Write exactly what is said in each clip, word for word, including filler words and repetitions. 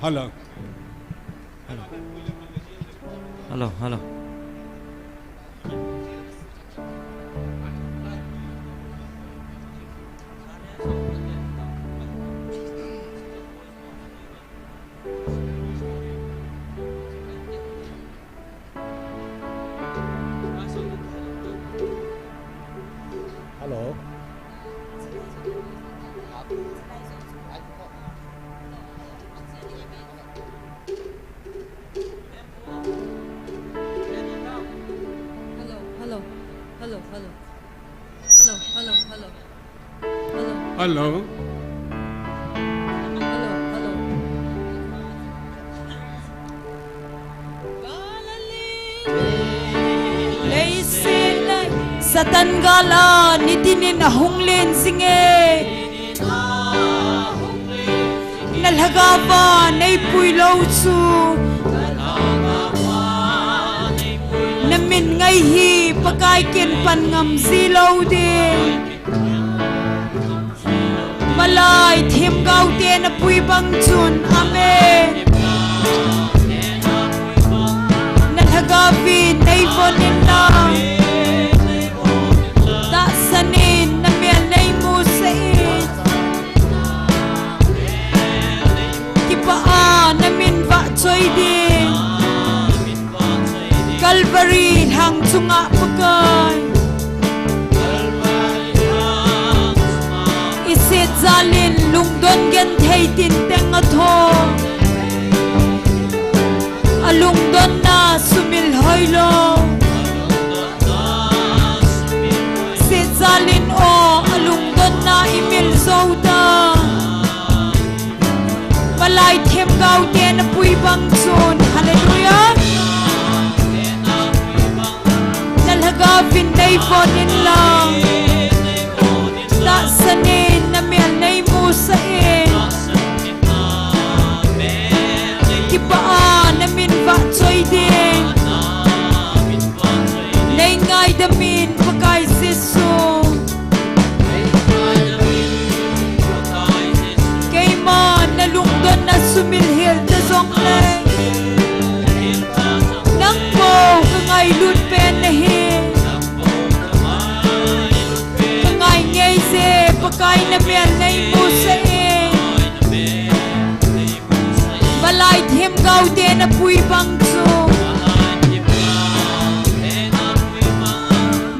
Hello. Hello, hello. Hello. Hello, hello, hello, hello. Hello, hello, hello. Hello. Hello. Hello, hello. Leiset a Satan gal a nitinin ahung len jing e. Na lhagao va nei pui lou chu, na min ngai hi Pakai ken pan ngam ji lou ding. Malai themgao te na pui bang chun, amen. Na lhagao vin nei von in lang, tahsan in na mel nei musah in. Kipah a na min vahchoi ding. Calvary lhang chunga Pakai. I set jal in lungdon genthei tin teng a tho. A lungdonna sumil hoi lou. Set jal in aw, a lungdonna i mil jou ta. Malai themgao te na pui bang chun, hallelujah. Na lhagao vin nei von in lang, tahsan in na mel nei musah in. Kipah a na min vahchoi ding. Nei ngaidam in Pakai Jesu. Keiman na lungdonna sumil hel ta jongle, nang bou ka ngailut pen na hi. Ka ngai ngei je Pakai na mel nei musah in. Malai themgao te na pui bang chu,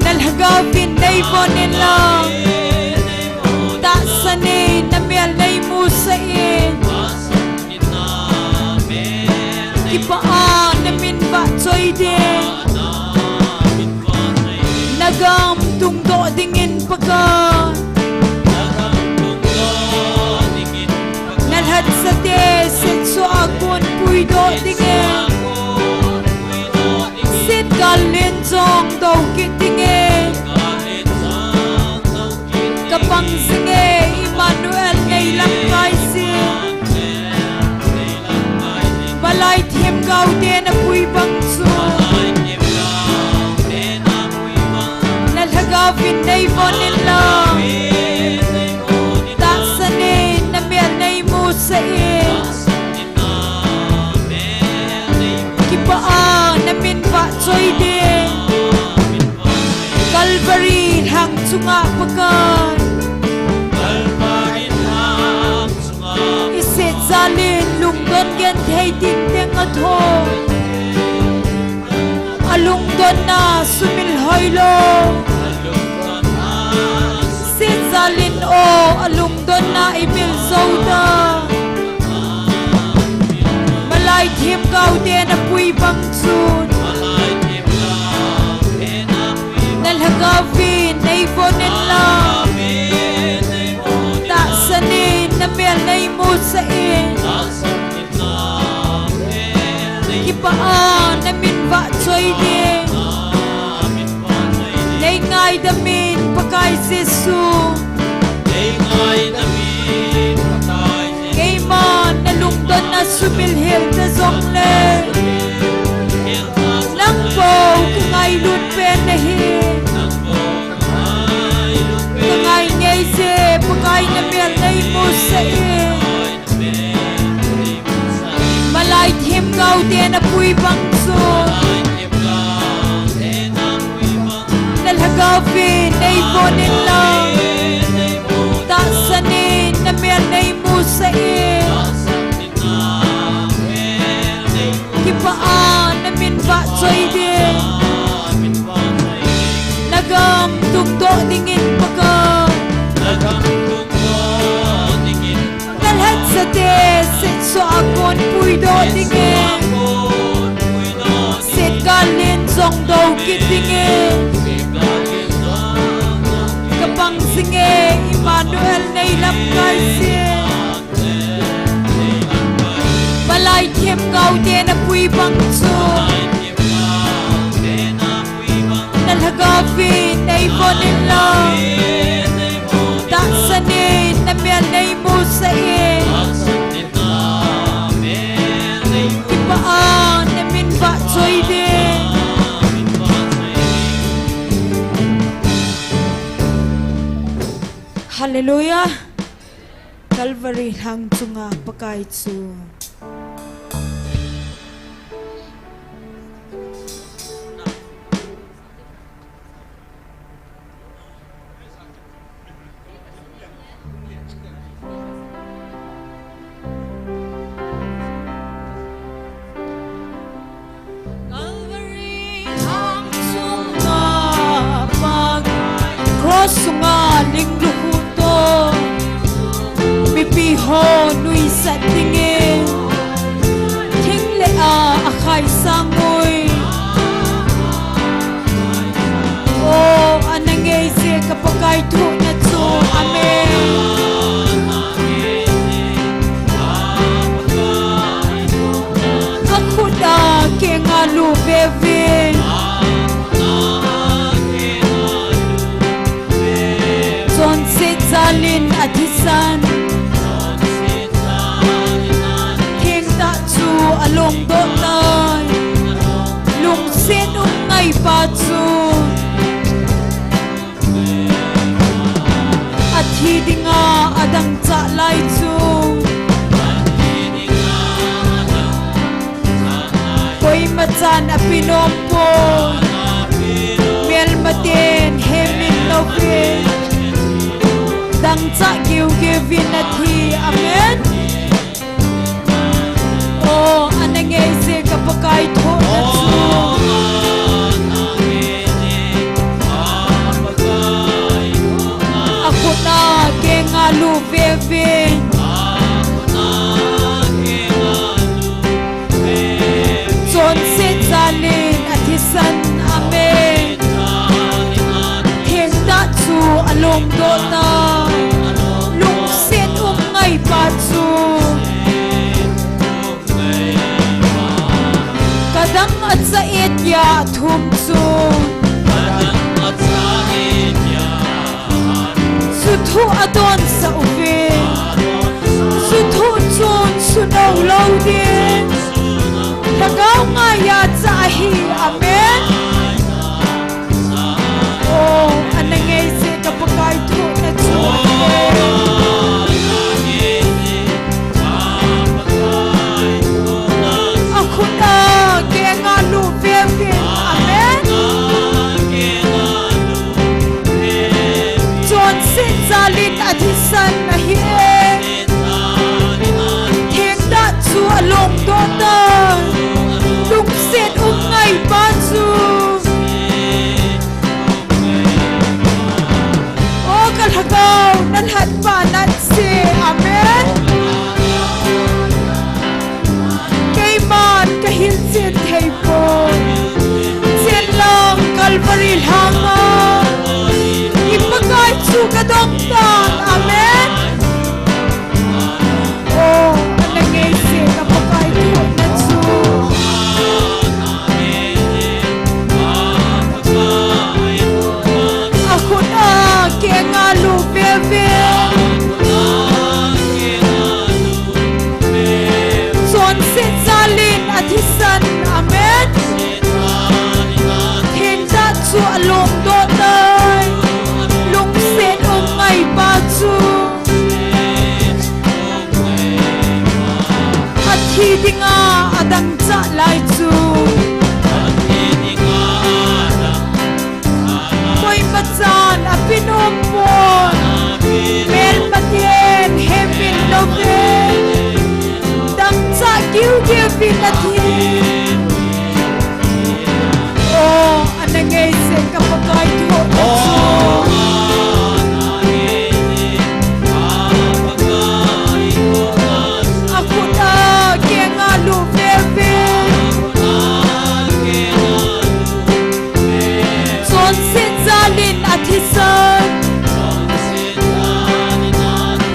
na lhagao vin nei von in lang, tahsan in na mel nei musah in. Kipah a na min vahchoi ding. Na gam tungdoh dingin Pakai. Na lhatsate set sua kon puidoh dingin. Set gal len jong dou kit dingin. Ka pang jing e Emmanuel nei lamkai jing. Malai themgao te na pui bang chu, na lhagao vin nei von in lang, tahsan in na mel nei musah in. Kipah a na min vahchoi ding. Calvary lhang chunga Pakai. I set jal in lungdon genthei tin teng a tho. A lungdonna sumil hoi lou. Set jal in aw, a lungdonna i mil jou ta. Malai themgao te na pui bang chun, na lhagao vin nei von in lang, tahsan in na mel nei musah in. Kipah a na min vahchoi ding. Nei ngaidam in Pakai Jesu. Keiman na lungdonna sumil hel ta jongle, nang bou ka ngailut pen na hi. Ka ngai ngei je Pakai na mel nei musah in. Lhagao te napui bang chu, na lhagao vin neivon inlang, tahsan in namel neimusah in, kipah a namin vahchoi ding, nagam tungdoh dingin Pakai. Nalhatsate setsua kon puidoh dingin, setgal in jong dou kit dingin, kapang jinge Emmanuel neilamkai jin. Malai themgao te napui bang chu, na lhagao vin neivon inlang, tahsan in namel neimusah in, kipah a namin vahchoi ding. Hallelujah. Calvary lhang chunga Pakai chu. Calvary lhang chunga Pakai, cross sunga linglu hu to, mipi ho nuisat dingin, thing le a akhai sang ui. O, ana ngei jeh ka Pakai thohna chu. Amen. Akhut a kenga lu vevin, chonset jal in athisan, thengtah chu alongdoh tai. Lungset um ngaipa chu athi dinga adangchah lai chu, koima chan ape nom poi. Melmaten hemin louvin, dangchah giugiuvin athi. Amen. O, ana ngei jeh ka Pakai thohna chu. Akhut a kenga lu vevin, chonset jal in athisan. Amen. Thengtah chu alongdoh tai. Lungset um ngaipa chu, kadang acha e tia athum chu, juthu adonsah uvin, juthu chun sunou lou ding, lhagao ngaiya cha ahi. Amen. O, ana ngei jeh ka Pakai thohna chu. Akhut a kenga lu vevin. Amen. Chonset jal in athisan ahi e. Thengtah chu alongdoh tai. Lungset um ngaipa chu. O ka lhagao, nalhatpa nat se. Amen. Keiman kahilchen thei poi. Chenlang Calvary lhanga i Pakai chu kadong tan. Amen. O, ana ngei jeh ka Pakai thohna chu. Akhut a kenga lu vevin, Dinga adangchah lai chu koimachan apenom pon. Melmaten hemil louvin dangchah giugiuvin athi. O, ana ngeise ka Pakai thohna chu. Akhut a kenga lut veve. Chonset jalin athisan.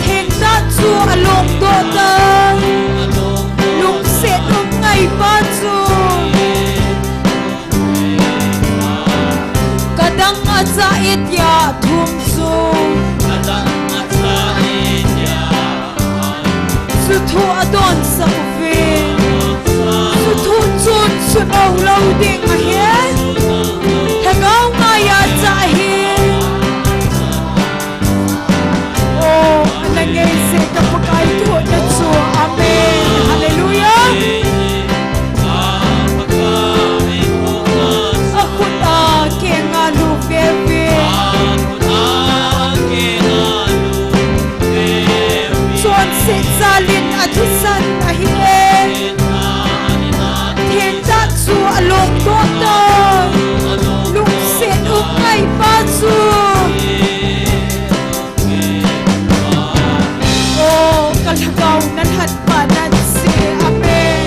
Thengtah chu alongdoh tai. Lungset um ngaipa chu. Kadang achah e tia thum chu. Chuthu adonsah uve. Chuthu chun sunou lou ding ahi. Lhagao ngaiya chah ahi. O, ana ngeise ka Pakai thohna chu. Amen. Hallelujah. Akhut a kenga lut veve. Chonset jalin athisan ahi e. Thengtah chu alongdoh tai. Lungset um ngaipa chu. O, ka lhagao nalhatpa nahi. Amen.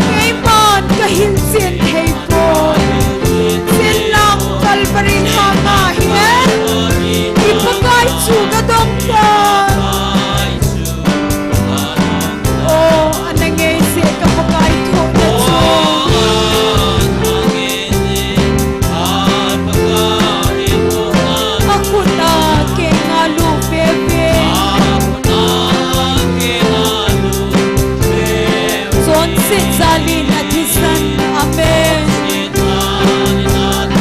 Keiman kahilchen thei poi. Chenlang Calvary lhanga hin i Pakai chu kadong tai. O, ana ngeise ka Pakai thohna chu. Akhut a kenga lut veve. Chonset jalin athisan. Amen.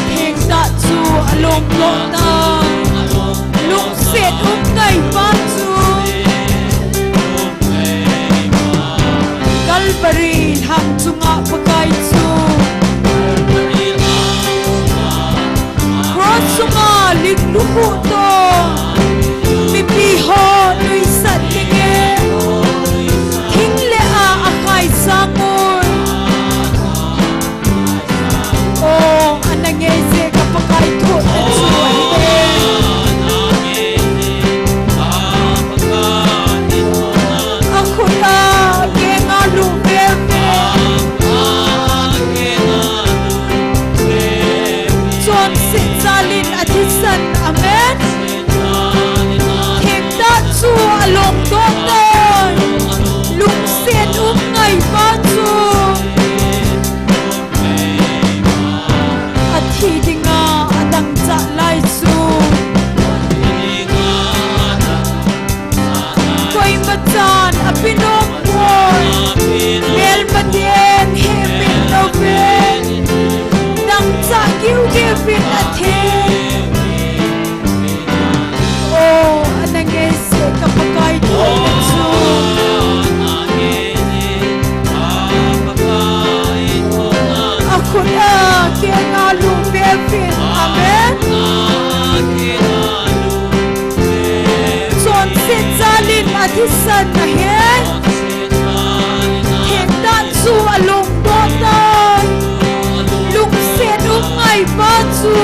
Thengtah chu alongdoh tai. Lungset um ngaipa chu. Calvary lhang chunga Pakai chu. Cross chunga ling lukhuh toh. Mipi ho nuisat dingin. Thing le a akhai sang ui. O, ana ngeise ka Pakai thohna chu ahi e. Akhut a kenga lut veve. Chonset jalin athisan. Amen. Thengtah chu alongdoh tai. Lungset um ngaipa chu. Athi dinga adangchah lai chu. Koimachan apenom pon. Melmaten hemil louvin dangchah giugiuvin athi. O, ana ngeise ka Pakai thohna chu. Akhut a kenga lut vevin. Amen. Chonset jalin athisan ahi. Thengtah chu alungdoh tai. Lungset um ngaipa chu.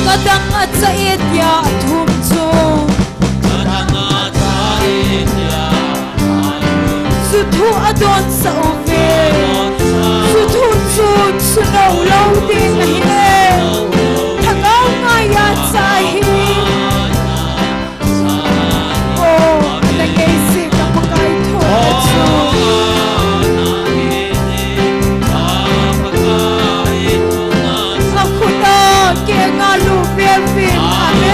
Kadang achah e tia athum chu. Chuthu adonsah uve. Chuthu chun sunou lou ding ahi. Lhagao ngaiya chah ahi. O, ana ngeise ka Pakai thohna chu. Akhut a kenga lut vevin. Amen.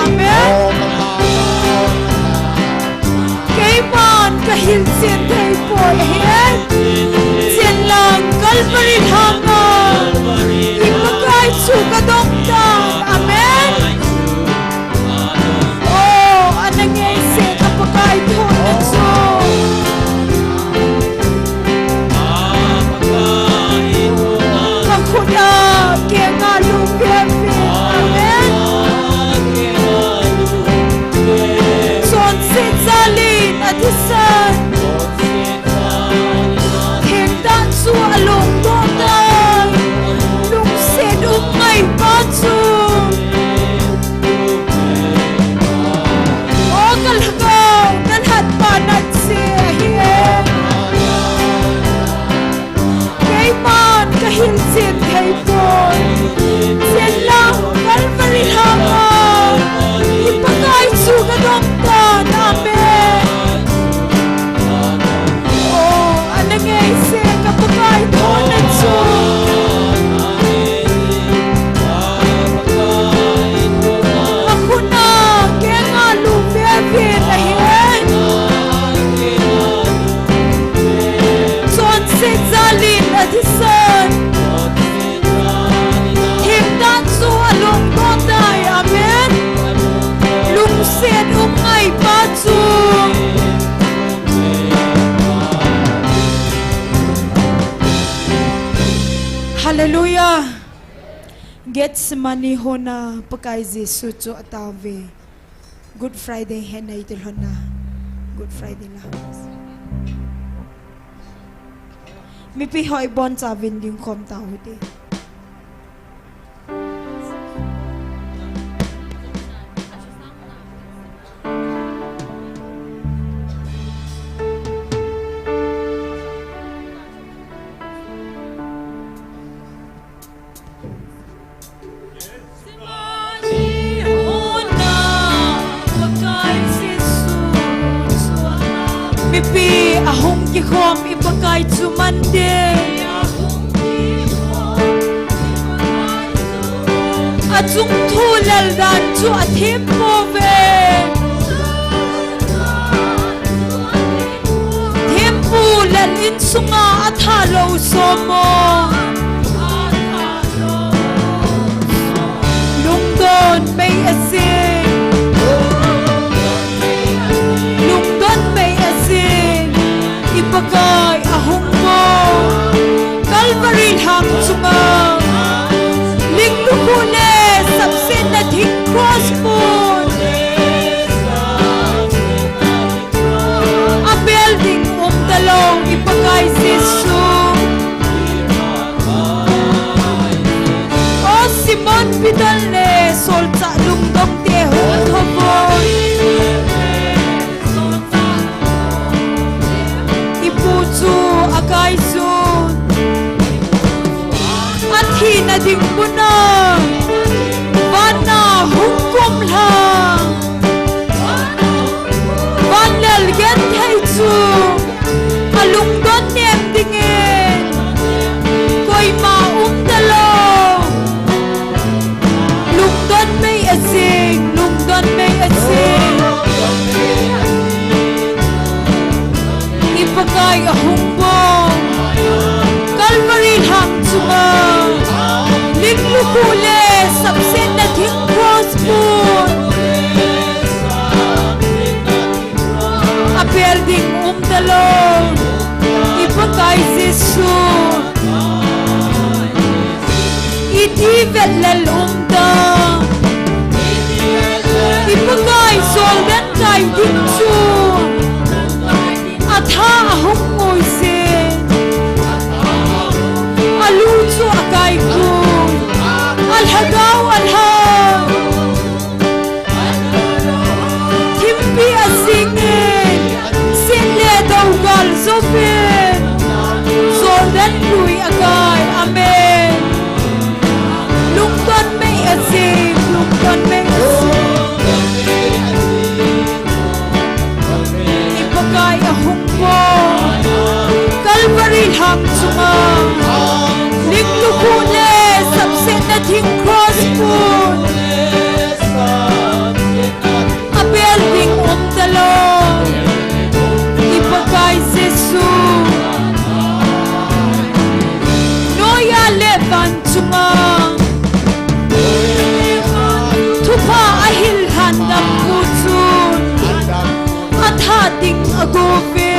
Amen. Keiman kahil chen thei poi ahi. Chen lang Calvary lhanga i Pakai chu kadong tan. Amen. Oh, ana ngei seh ka Pakai thohna chu. Ka khut a kenga lum ve ve. Amen. Chonset jal in a thisan. Themtah chu alungdon tai. Lungset um ngaipa chu. O ka Lhagao, nalhatpa nache ahi e. Keiman kahil chen thei poi. Chen lang Calvary lhanga i Pakai chu kadong tan. Amen. Oh, ana ngei seh ka Pakai thohna chu. Ka khut a kenga lum ve ve ahi. Chonset jal in a thisan. Themtah chu alungdon tai. Amen. Lungset um ngaipa chu. Hallelujah. Gethsemane hon a Pakai Jesu chu atao ve. Good Friday hena iti lhon a. Good Friday la. Mipi ho ibonchauvin dingkhom tau hite. Mipi ahung kikhom i Pakai chu man te. Achung thu lel dan chu athem pouve. Thempu lel insunga atha lou som o. Lungdon mei ajing. Lungdon mei ajing. I Pakai ahung bou. Calvary lhang chunga. Ling lukhuh le sapsetna thing cross pun. Abel ding umtalou i Pakai Jesu. O Simon Peter le solchah lungdong te hung thou poi. I Pu chu akai sun. Athina ding muna. Van a hung kum lha. Van lel genthei chu alungdon nem dingin koima umtalou. Lungdon mei ajing, lungdon mei ajing. I Pakai ahung bou. Calvary lhang chunga. Ling lukhuh le sapsetna thing cross pun. Abel ding umtalou. I Pakai Jesu. Iti vet lel umta. I Pakai Jordan kai ding chu. Atha ahung ngui sin. Alu chu akai kun. Alhagao alha. Thimpi ajingin, sin le dougal jouvin, Jordan lui akai. Amen. Lungdon mei ajing, lungdon mei ajing. I Pakai ahung bou. Chunga thupha ahil lhan dampu chun atha ding agove.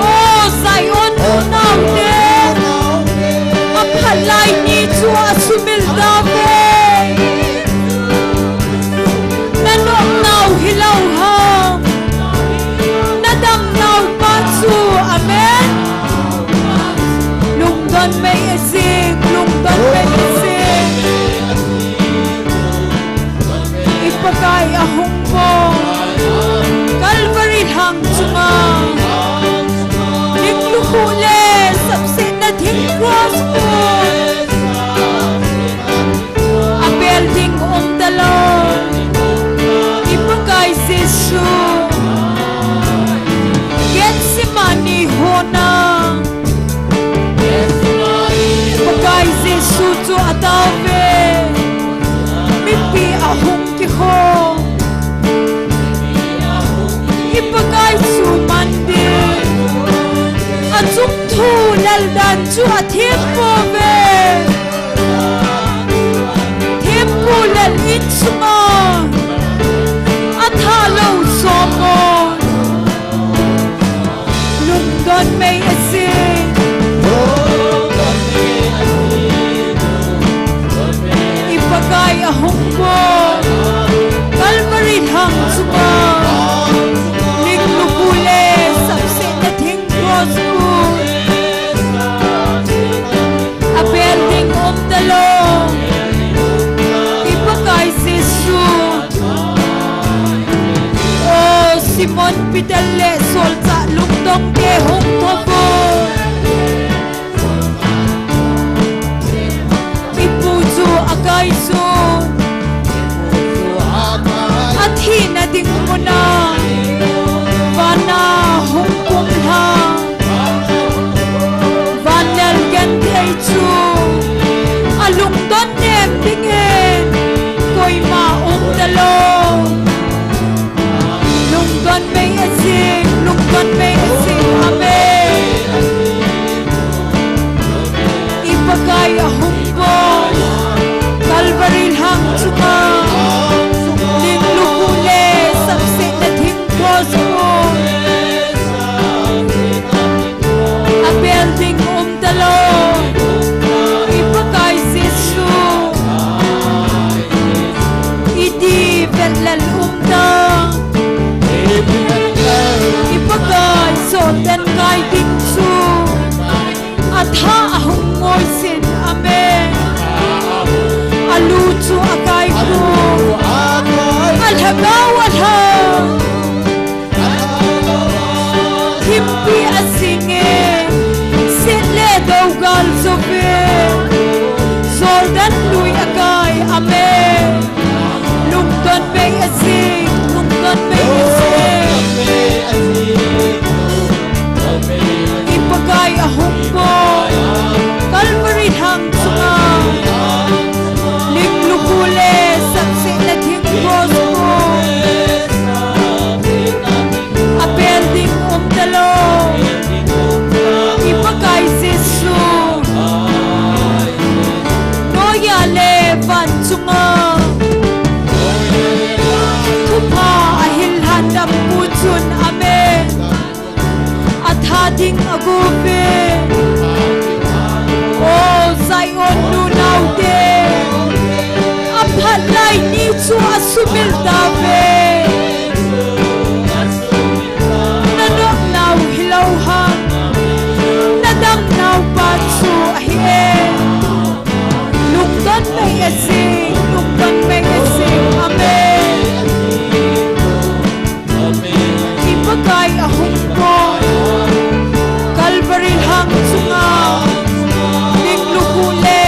O Zion nunau te, aphat lai ni chu asumil tauve. Nanopnau hilou ham, nadamnau pa chu, amen. Lungdon mei ajing, lungdon mei ajing. I Pakai ahung bol Calvary lhang chunga, ling lukhuh le sapsetna thing cross bul abel ding um talou. I Pakai Jesu Gethsemane hon a Pakai Jesu chu atao ve. Mipi ahung kikhom, i Pakai chu man ding. Achung thu lel dan chu athem pouve. Thempu lel in sunga atha lou somon. Lungdon mei ajing. I Pakai ahung bol Calvary lhang chunga, ling lukhuh le sapsetna thing cross bul abel ding um talou. I Pakai Jesu. O Simon Peter le solchah lungdong te hung thou vo. I Pu chu akai chun athina ding muna vana hung kum lhang. Van lel genthei chu alungdon nem dingin koima um talou. Lungdon mei ajing, lungdon mei ajing, amen. I Pakai ahung bol Calvary lhang chunga, ling lukhuh le sapsetna thing cross bul abel ding um talou. I Pakai Jesu. Iti vet lel um ta. I Pakai Jordan kai ding chu atha ahung ngoi sin, amen. Alu chu akai khu, alhagao alha. Thimpi ajing e, set le do gal jo ve. Jordan lui akai, amen. Lungdon mei ajing, lungdon mei ajing. I Pakai ahung bol Calvary lhang chunga, ling lukhuh le sapsetna thing cross bul abel ding um talou. I Pakai Jesu. Noiya le van chunga thupha ahil lhan dampu chun, amen. Atha ding agove. O Zion nunau te, aphat lai ni chu asumil tauve. Nanopnau hilou ham, nadamnau pa chu ahi e. Lungdon mei ajing, lungdon mei ajing, amen. I Pakai ahung bol Calvary lhang chunga, ling lukhuh le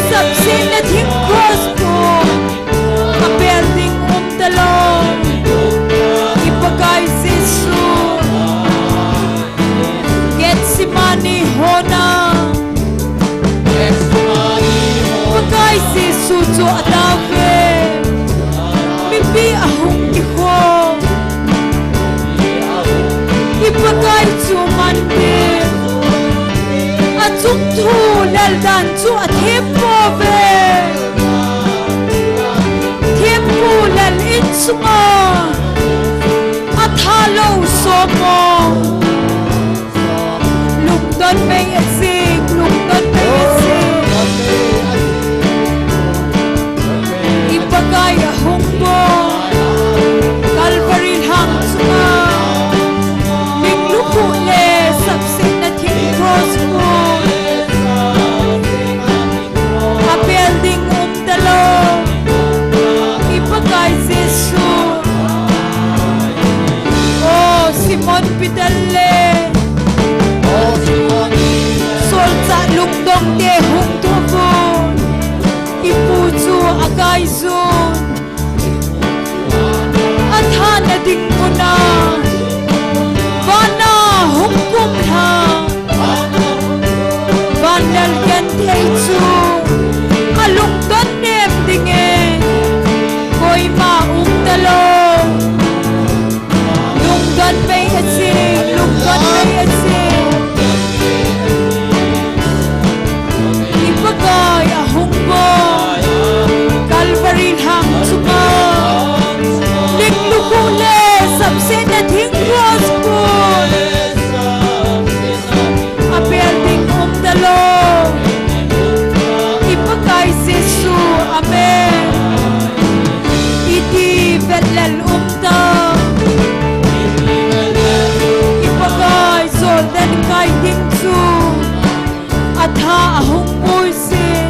sapsetna thing cross bul abel ding um talou. I Pakai Jesu. Gethsemane hon a Pakai Jesu chu atao ve. Mipi ahung kikhom, i Pakai chu man ding. Lungthu lel dan chu athem pouve. Thempu lel insunga atha lou somo. Lungdon mei ajing, lungdon mei ajing. I Pakai ahung bou. Calvary lhang chunga. Ling lukhuh le sapsetna thing cross bou. Abel ding um talou. I Pakai Jesu. O Simon Peter le solchah lungdong te hung thou vin. I Pu chu akai jun. Athana ding muna. Vana hung kumlha. Van lel genthei chu alungdon nem dingin koima um talou. Lungdon mei ajing, lungdon mei ajing. I Pakai ahung bou. Calvary lhang chunga. Ling lukhuh le sapsetna thing cross bou. Abel ding um talou. I Pakai Jesu, amen. Iti vet lel um ta. I Pakai Jordan kai ding chu atha ahung bui sin.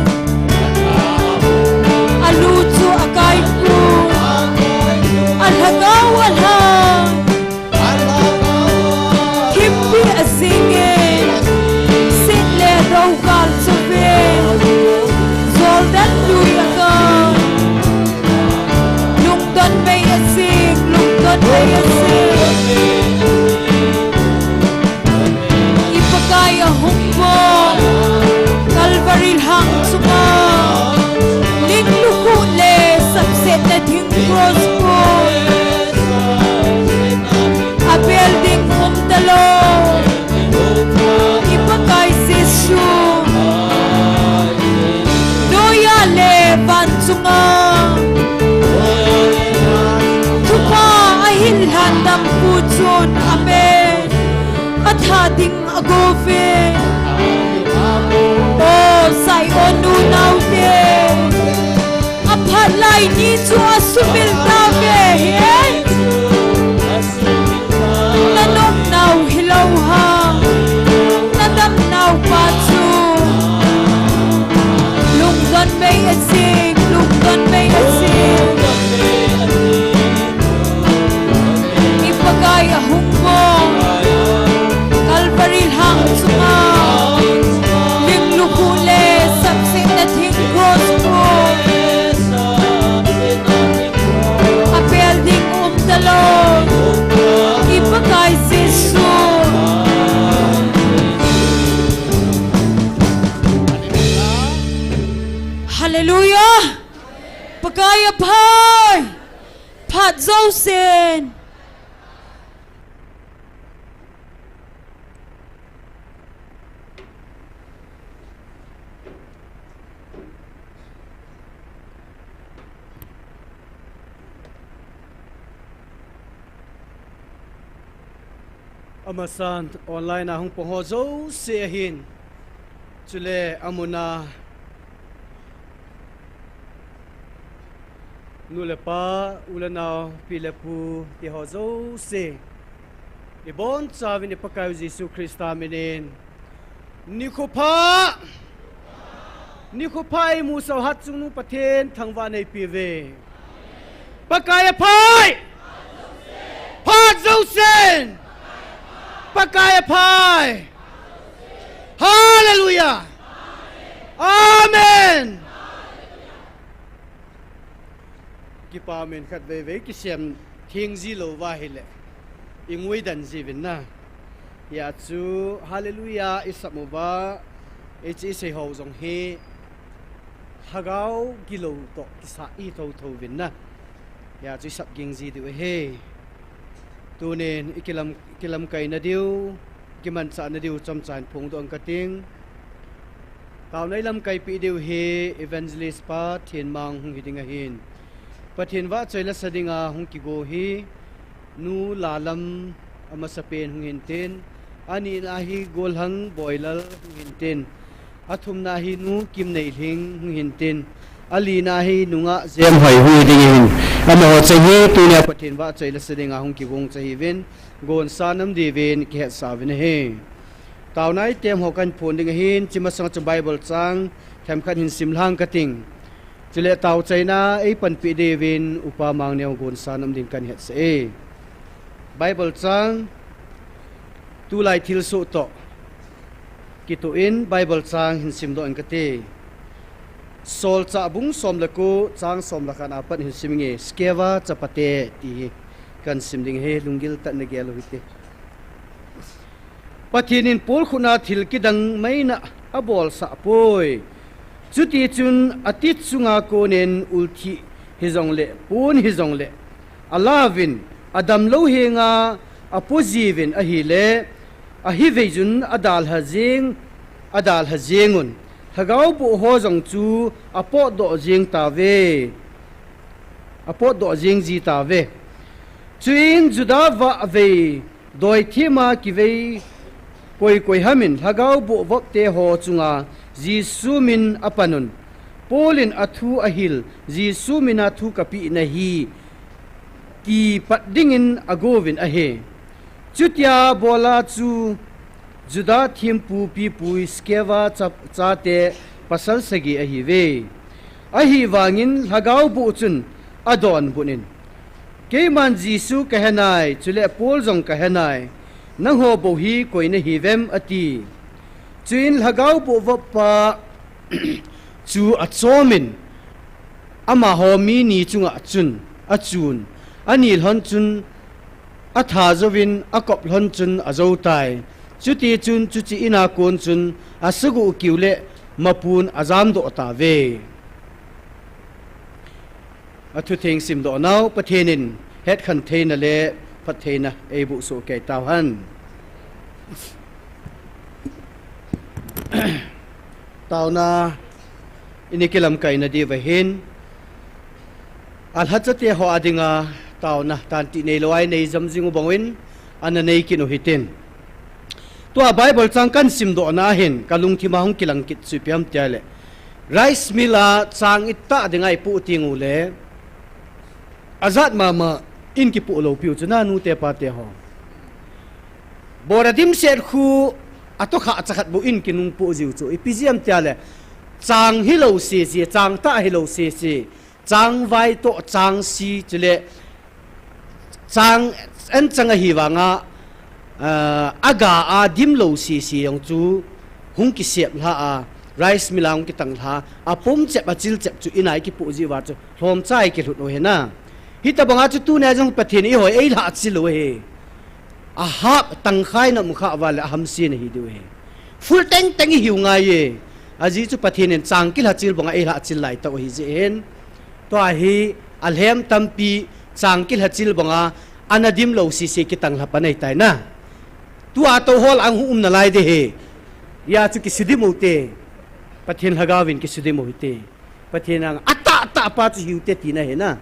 Alu chu akai pui. Alhagao alha. Thimpi ajing e, sit le do kal chu ve, Jordan lui akai. Lungdon mei ajing, lungdon mei ajing. I Pakai ahung bou, Calvary lhang chunga. Ling lukhuh le sapsetna thing cross bou. Abel ding um talou. I Pakai Jesu. Noiya le van chunga. Thupha ahil lhan dampu chun. Amen. Atha ding ago ve. O Zion unau te. Aphat lai ni chu asumil tauve hi. Na nopnau hilou ham. Na damnau pa chu. Lungdon mei ajing, lungdon mei ajing. I Pakai ahung bou. Calvary lhang chunga. Ling lukhuh le sapsetna thing cross bou. Abel ding um talou. I Pakai Jesu. Hallelujah. Pakai aphai. Phat jousen. Amasan online a hung pang ho jouse ahin. Chule amun a nu le pa, u le nao, pi le pu, ti ho jouse. Ibonchauvin i Pakaiu Jesu Christa minin. Nikho pha. Nikho pha imusah u Hatchungnung Pathen thangvahna eipe uve. Pakai aphai. Phat jousen. Pakai aphai. Hallelujah. Amen. Kipa men khat veivei kisem theng ji lou va hile. I ngui dan ji uvin na. Hia chu hallelujah i sap uva. Hiche i sei ho jong hi. Lhagao gilou toh kisah i thotho uvin na. Hia chu i sap ging ji diu ahi. Tunin i kilam, kilamkaina diu, kimanchahna diu chomcha in phongdoh ing kating. Taona i lamkai peh diu hi Evangelist pa Thenmang hung hi ding ahin. Pathen vahchoi lasa dinga hung kigo hi Nu Lalam amasapen hung hintin, anina hi Golhang Boilal hung hintin, athumna hi Nu Kimneilhing hung hintin, alina hi Nu Ngahjemhoi hung hi ding ahin. Amaho cheng hi tunia Pathen vahchoi lasa dinga hung kigo cheh ahiuvin, gonsa nam diuvin kihetsah uvin ahi. Taona item ho kahin phong ding ahin, hiche masanga chu Bible chang themkhat hin simlhang kating. Chule taochaina eipanpi diuvin Upa Mangneo gonsa nam din kahin hetsah e. Bible chang, tulai thilsoh toh kitoh in Bible chang hin simdoh in kate. Solchah bung som le ko chang som le khat a pat hin sim inge, Skeva chapate ti hi kahin sim ding ahi, lunggil tah in nagel u hite. Pathen in Paul khutna thil kidang maina abolsah poi. Chutichun ati chunga konin ulthih hijongle, pon hijongle, alauvin, adamlou henga apojiuvin ahile, ahiveijun adalha jeng, adalha jengun, lhagao boh ho jong chu apotdoh jeng tauve, apotdoh jeng ji tauve. Chuin Juda vahvei doithema kivei koi koi hamin lhagao boh vopte ho chunga Jesu min apanun, Paul in athu ahil, Jesu mina thu kapeh nahi, ti pat dingin agouvin ahi. Chutia abola chu Juda thempu pipui Skeva cha-, chate pasal sagi ahiuve. Ahivangin lhagao boh chun adonbut in, Keiman Jesu kahenai, chule Paul jong kahenai, nangho bou hi koi nahiuvem, ati. Chuin lhagao boh voppa chu achomin, amaho mi ni chunga chun achun, ani lhon chun atha jouvin, akop lhon chun ajou tai. Chutichun chuche ina kon chun asagoh kiu le mapun ajamdoh tauve. Athutheng simdoh nau Pathen in hetkhen theina le phattheina eiboh soh kei tauhen. Taona ini kilamkaina diuva hin, alhachate ho adinga taona tantih neilou a inei jam jing u bangin, ana nei kit u hitin. Tua Bible chang kahin simdohna hin kalungthima hung kilang kit chu ipi ham itile, rice mill a chang itah dinga ipoh teng ule, ajat mama in kipoh lou piu chu na nute pate ho. Bora dimset khu atohkhah chakhat bou in kinungpoh jiu chu ipi jeh ham itile, chang hilou sese, chang tah hilou sese, chang vai toh, chang si, chule chang anchang ahivanga, ah, aga a dimlou sese jong chu hung kisep lha a, rice mill a hung kitang lha a, apum chep, achil chep chu ina ikipoh jiuva chu lhomcha ikilhut u ahi na. Hitobanga chu tunia jong Pathen in eihoi eilhah chil u ahi. Ahap tangkhai na umkhah uva le ahamse nahi diu ahi. Full tank tank ihiu ngai e. Ajeh chu Pathen in chang kilhachil banga eilhachil laitah u ahi jeh hin. Tua hi alhem tampi chang kilhachil banga ana dimlou sese kitang lha pan ahitai na. Tua toh hol a hung um nalai ding ahi. Hijeh chun kisudim u hite. Pathen lhagaovin kisudim u hite. Pathen in atahtah pa chu hiu hite tina ahi na.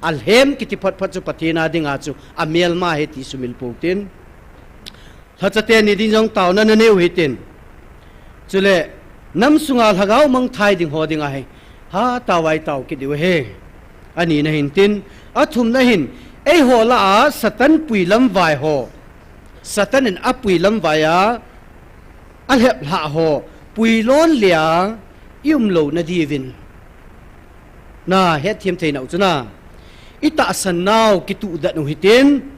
Alhem kiti photphot chu Pathen a dinga chu amelma ahi ti sumil pou hitin. Lhachate ni ding jong taona nanei u hitin. Chule nam sunga lhagao mangthai ding ho dinga hi hatah a itao kit diu ahi. Anina hin tin, athumna hin, eiho lah a Satan puilam vai ho, Satan in apuilam vai a alheplhah ho puilon le a ium louna diuvin, na hetthem theinau chu na, itahsan nau kituhdet u hitin.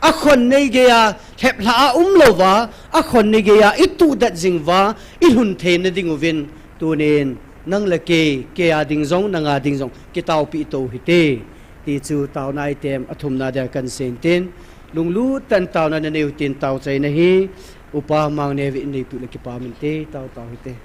Akhonnei geiya lheplhah a umlouva, akhonnei geiya ituhdet jing uva, ilhun theina ding uvin, tunin nang le kei, kei a ding jong, nang a ding jong kitaopeh tou hite, ti chu taona item athumna dia kahin seiyin tin, lunglut tah in taona nanei u hitin, taochaina hi Upa Mangneo in neipeh u le kipah inte, tao tao hite.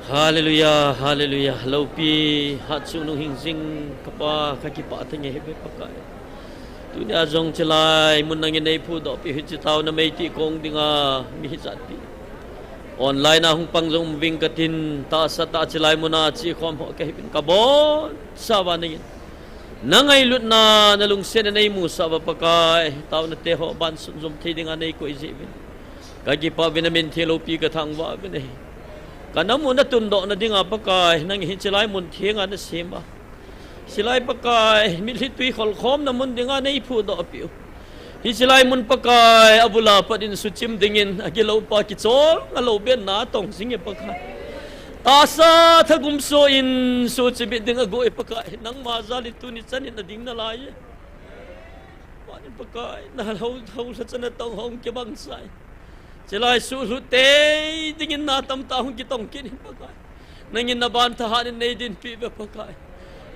Hallelujah, hallelujah. Loupi, hatchungnung hingjing, kapa, kakipah thange hepi Pakai. Tunia jong chilai mun nangin neiphudoh pi hiche taona meiti kong dinga mi hijat pi. Online a hung pang jong ving katin, tahsa tah chilai muna chekhom ho kahiuvin kabon sava nangin. Nangailutna, nalungsetna neimusah uva Pakai, taona teho bansun jom thei dinga neikoi jiuvin. Kakipah uvin namin theng loupi kathangvah uvin e. Kanam u natundohna dinga Pakai, nangin hiche lai mun thenga nasem a. Chilai Pakai, mitlhi tui kholkhomna mun dinga neiphudoh piu. Hiche lai mun Pakai, abula pat in suchim dingin, agiloupa kichol, alou benna tong jing e Pakai. Tahsa thagum soh in suchimit ding ago e Pakai, nangma jal in tuni chan in ading nalai e. Pakai, nalhou, lhou lhacha natong hung kimangcha e. Chilai suhlut tei dingin na tamtah hung kitong kit in Pakai. Nangin naban thahat in neidinpi uve Pakai.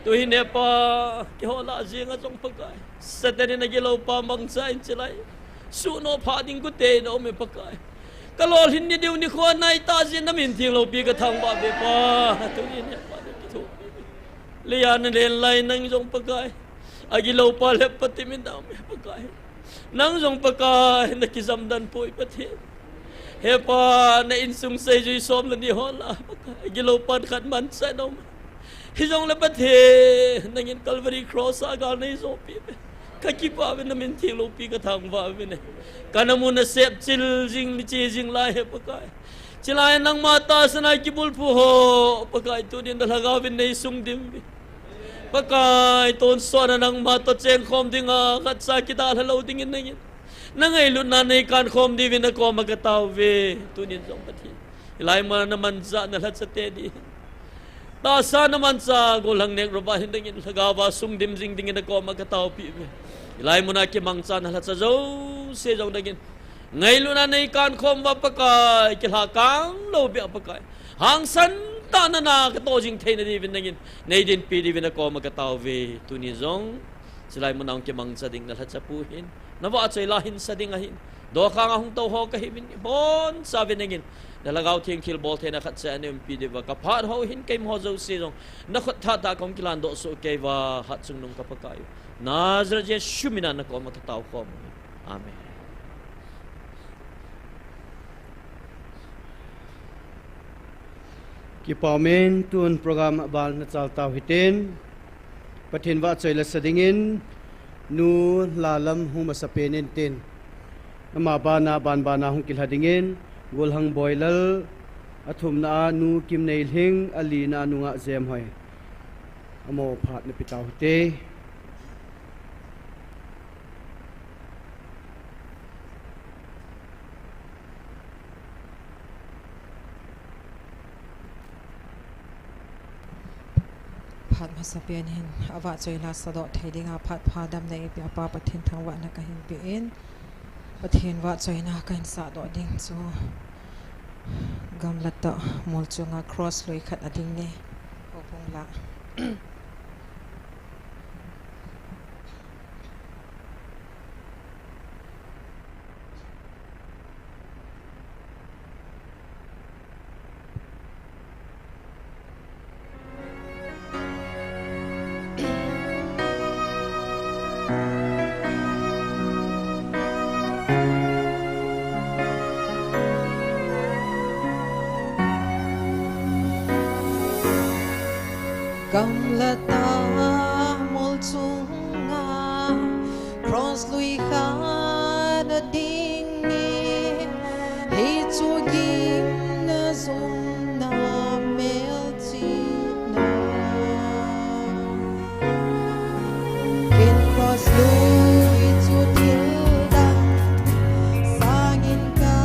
Tuhin e Pa, keiho lah jenga jong Pakai, Satan in agiloupa mangcha in chilai suhnoh phah ding kute in aum e Pakai. Kalolhin ni diu nikho nai tah jeh in namin theng loupi kathangvah uve Pa. Tunin e Pa, nakithopi uve. Leiya nalen lai nang jong Pakai, agiloupa lhep pati min dam e Pakai. Nang jong Pakai, nakijamdan poi Pathen. He Pa, na insung seijui som le ni ho lah Pakai, agiloupan khat mancha in aum. Hijongle Pathen, nangin Calvary Cross a gal neijopi uve. Kakipah uve, namin theng loupi kathangvah uvin e. Kanam u nasep chil jing, nache jing lai e Pakai. Chilai nangma tahsan a kibulphu ho Pakai, tunin nalhagao vin neisung dim uve. Pakai, tonsot a nangma toh chengkhom dinga khatcha kidalha lou dingin nangin nangailutna neikankhom diuvin nakoma katao uve. Tunin jong Pathen, hilai muna namanchah nalhacha te ding, tahsa namanchah gollhang nekrop a hin dingin lhagao va sung dim jing dingin nakoma kataopi uve. Hilai muna kimangcha nalhacha jouse jong dingin ngailutna neikankhom uva Pakai, kilhakang lou beh a Pakai, hangsan tah a nana katoh jing theina diuvin nangin neidinpi diuvin nakoma katao uve. Tuni jong chilai muna hung kimangcha ding nalhacha pu hin, navahchoi la hinsa ding ahin, dokhang a hung tou ho kahiuvin, ibonchauvin nangin nalhagao theng thilbol theina khatcha a neiumpi diuva kaphat ho hin, keima ho jouse jong nakhut thahat a kahung kilandoh soh keiuva, hatchungnung ka Pakai u, Nazareth Jesu mina nakoma kataokhom uve. Amen. Kipah umen, tun program abal nachal tau hitin, Pathen vahchoi lasa dingin Nu Lalam hung masapen intin, ama bana, ban bana hung kilha dingin Golhang Boilal, athumna a Nu Kimneilhing, alina a Nu Ngahjemhoi, amaho phat napeh tau hite. Phat masapen hin avahchoi la sadoh thei dinga phat pha damna eipeh a Pa Pathen thangvahna kahin pe in, Pathen vahchoina kahin sahdoh ding chu gamla tah mol chunga cross lui khat ading ne. Houbung la. Gamlata mol chunga cross lui kha nading hi, hichu gimna jumna melchihna. Ken cross lui chu thil dang sangin ka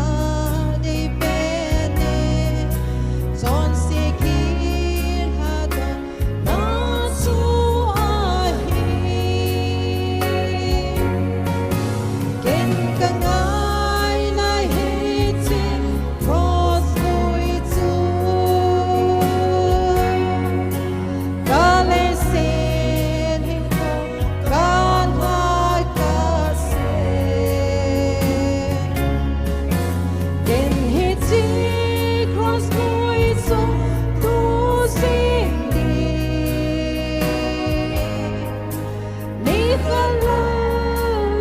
dei pen e, chonse gilha donna chu ahi. Ken ka ngaina hiche cross lui chu, ka leiset hinkho ka lha kasei. Ken hiche cross lui chu tu jing ding, nikhat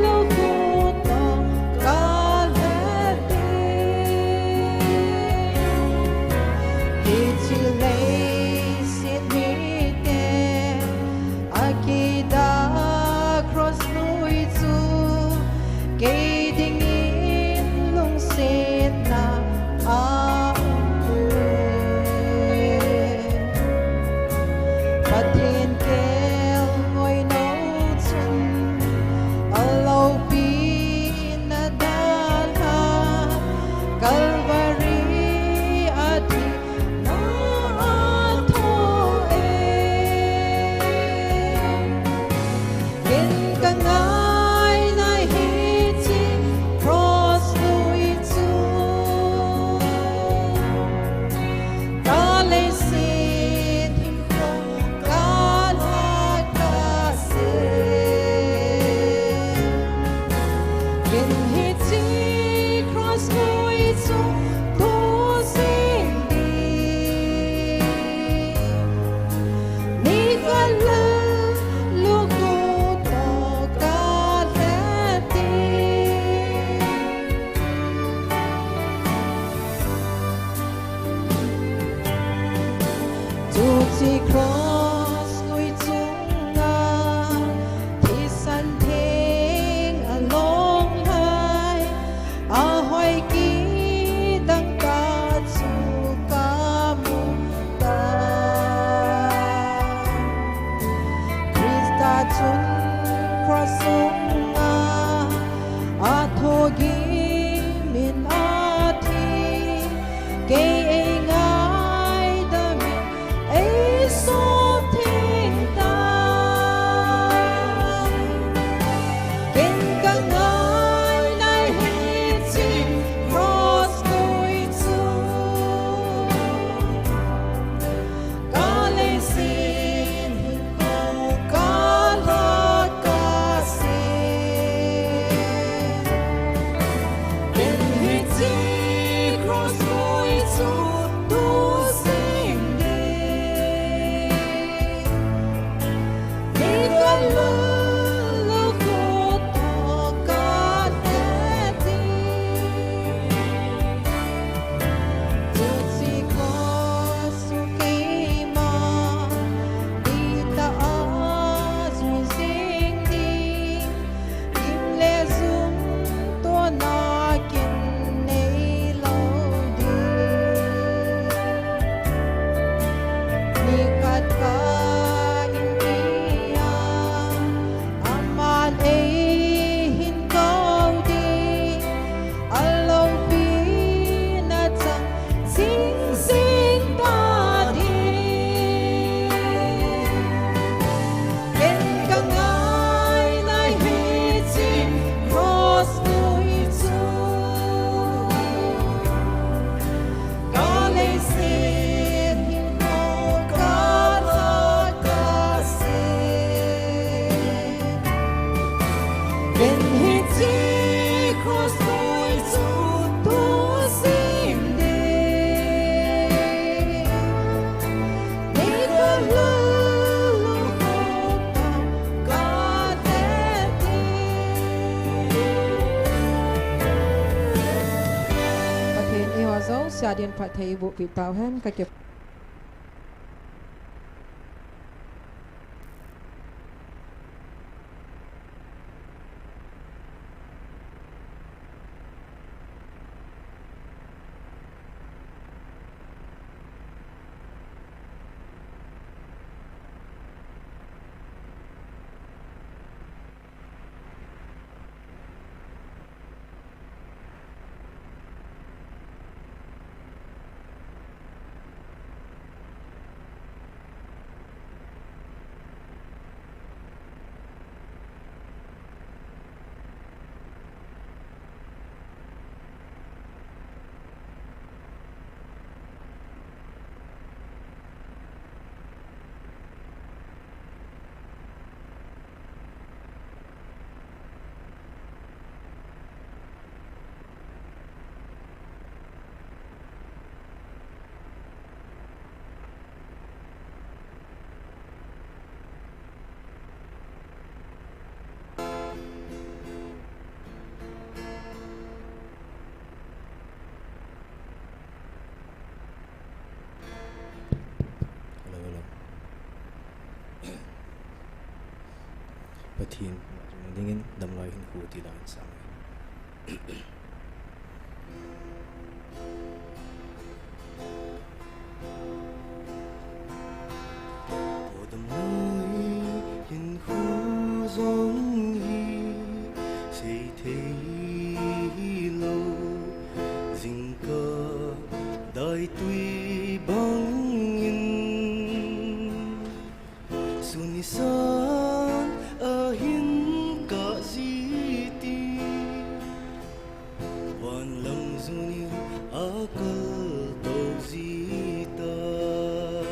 lou khuto ka lheh ding. Hiche leiset mite akida cross lui chu kei dingin lungsetna aum e. Pathen kelngoi nou chun aloupina dalha Calvary a thina athoh e. Ken ka ngaina hiche cross lui chu, ka leiset hinkho ka lha kasei. Ken hiche cross lui chu tu jing ding, nikhat lou khuto ka lheh ding. Chuche cross lui chunga thisan theng along lai, ahoi kidang tah chu kamu tai. Christa chun cross sunga athoh gim in athi, kei eingaidam in eisop theng tai. Ken ka ngaina hiche cross lui chu, ka leiset hinkho ka lha kasei. Ken hiche cross lui chu tu jing ding, nikhat lou khuto ka lheh ding. Chuche cross chu keima itah a jui jing ding, gim le jum tona kin neilou ding. Nikhat ka inpi a, aman eihin kou ding, aloupina chang jing jing tading. Ken ka ngaina hiche cross lui chu, ka leiset hinkho ka lha kasei. Ken hiche cross lui chu tu jing ding, nikhat lou khuto ka lheh ding. Pathen in eiho jouse a din phatthei eiboh peh tauhen. Ka kip- Pathen vahchoina dingin damlai hinkho ti dan sang. O damlai hinkho jong hi seithei hilou, jingkah daitui bangin sun nisan ahin kah jiti, van lang jun in akal tou jitai.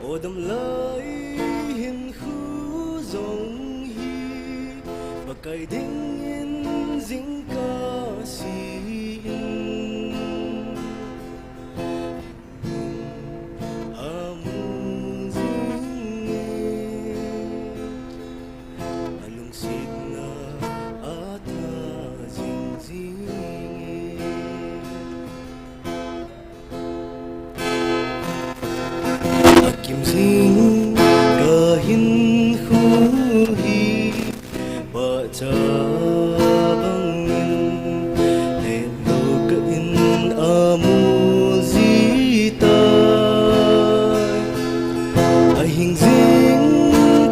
O damlai hinkho jong hi Pakai dingin jingkah seh in amu jinge, alungsetna atha jing jinge. Akim jing kahinkho hi pahcha bangin hetlouva kah in amu jitai. Ahing jing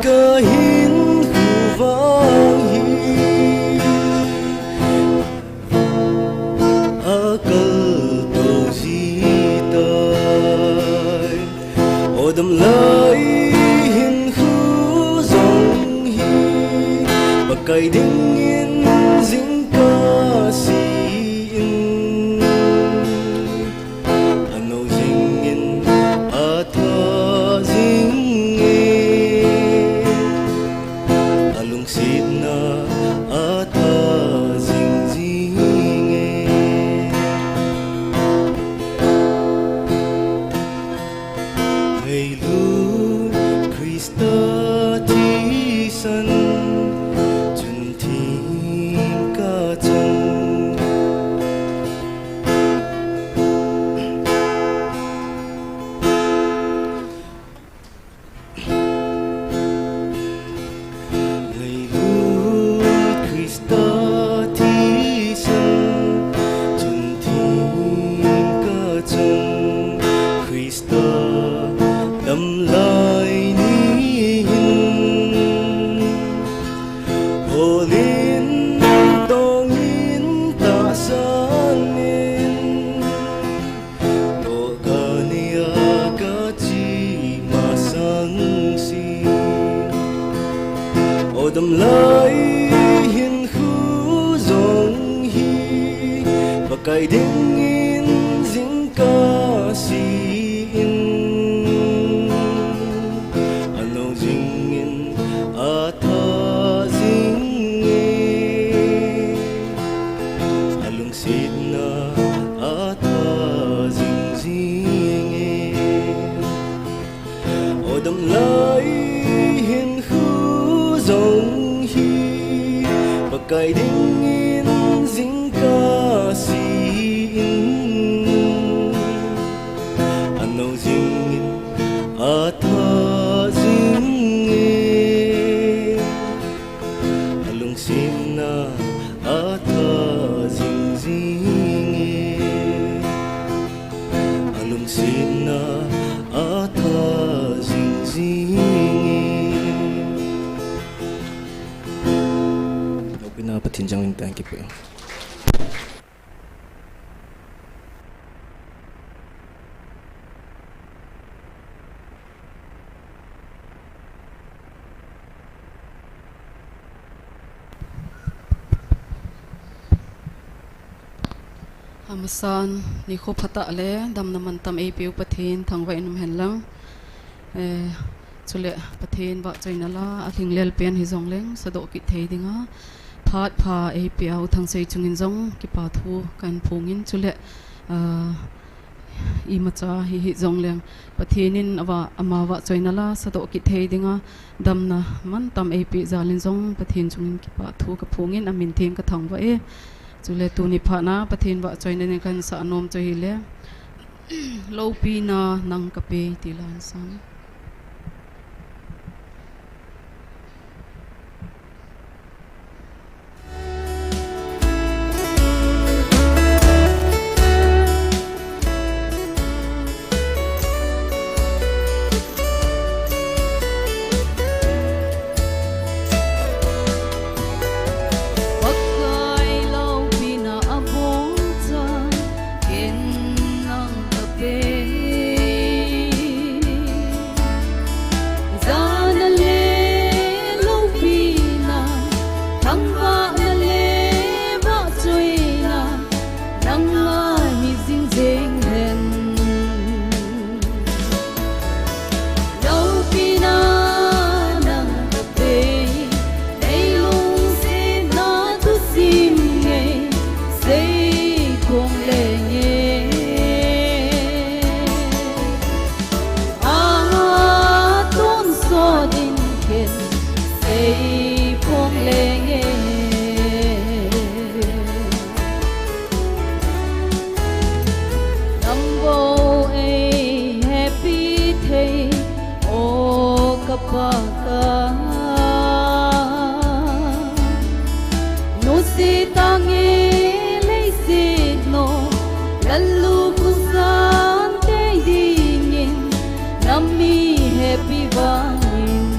kahinkho vang hi akal tou jitai. O damlai hinkho jong hi Pakai dingin jingkah seh in, anou jingin atha jinge, alungsetna atha jing jinge. Ngailut Christa thisan chun themkhat chan, ngailut Christa thisan chun themkhat chan, Christa damlai ni hin holin tongin tahsan in, tohgah neiya kache masang se. O damlai hinkho jong hi Pakai dingin jingkah seh in, anou jingin atha jinge, alungsetna atha jing jinge. O damlai hinkho jong hi Pakai dingin jingkah seh in, anou jingin atha jinge, alungsetna atha jing jinge, alungsetna atha jing jinge. Loupina Pathen jangin thank you. Amasan, nikho phatah le damna mantam eipeu Pathen thangvah in um hen lang. Eh, chule Pathen vahchoina la, alhinglel pen hijongleng, sadoh kit thei dinga phat pha eipeu Thangsei chungin jong kipa thu kahin phongin, chule, ah, imacha hi hijongleng Pathen in ava, ama vahchoina la, sadoh kit thei dinga damna mantam eipeh jal in jong Pathen chungin kipa thu kaphongin, amin theng kathangvah e. Chule tuni phatna Pathen vahchoina ding kahin sah nom chu ahile, Loupina nang kapei ti la hin sang. Paka nusi tangi leisi no lalu kusan te dingin nami happy vangin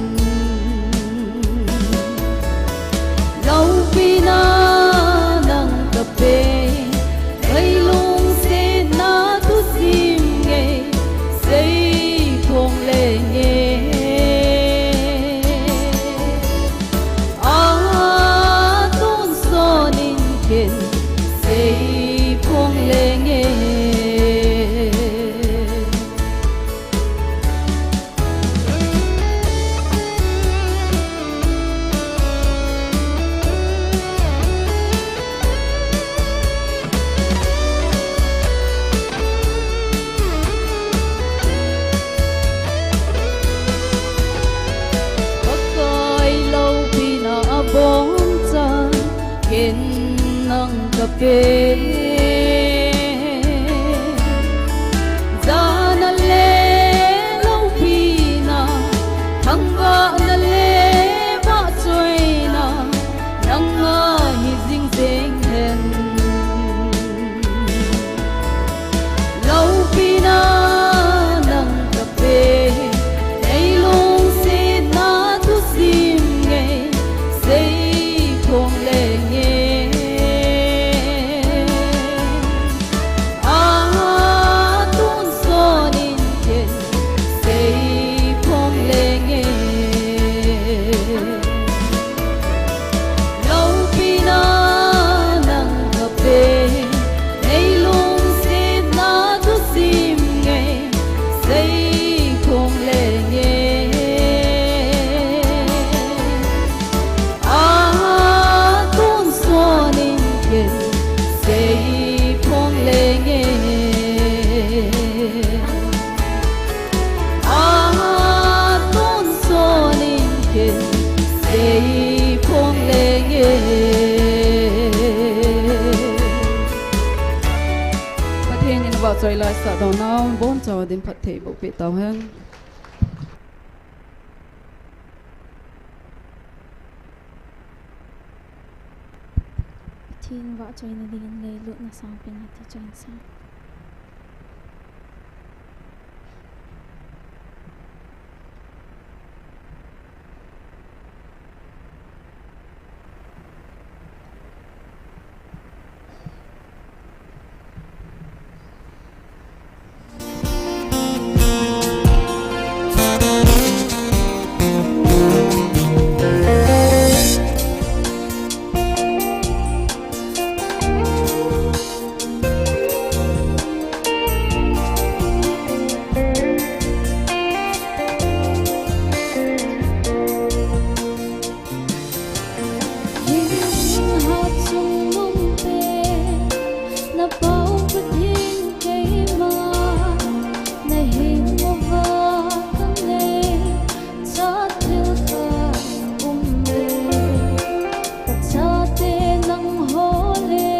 laupina nang kape. Ei lungsetna thusim ngei sei phong lenge. A tun sonin ken sei phong lenge. Pakai loupina abonchan ken nang kape. Jana le loupina, thangvahna le vahchoina, nanga hi jing jeng hen. Loupina nang kape, ei lungsetna thusim ngei sei phong lenge. A tun sonin ken sei phong lenge. Loupina nang kape, ei lungsetna thusim ngei sei phong lenge. A tun sonin ken sei phong lenge. A tun sonin ken sei phong lenge. Pathen in vahchoi laisah douna bonchauva din phatthei boh peh tauhen. Pathen vahchoina dingin ngailutna sangpen ati choi sa. Hing hot sung lum te, na pau Pathen keima, na hing uva ka nei cha thil khat um le, ka chate nang ho le,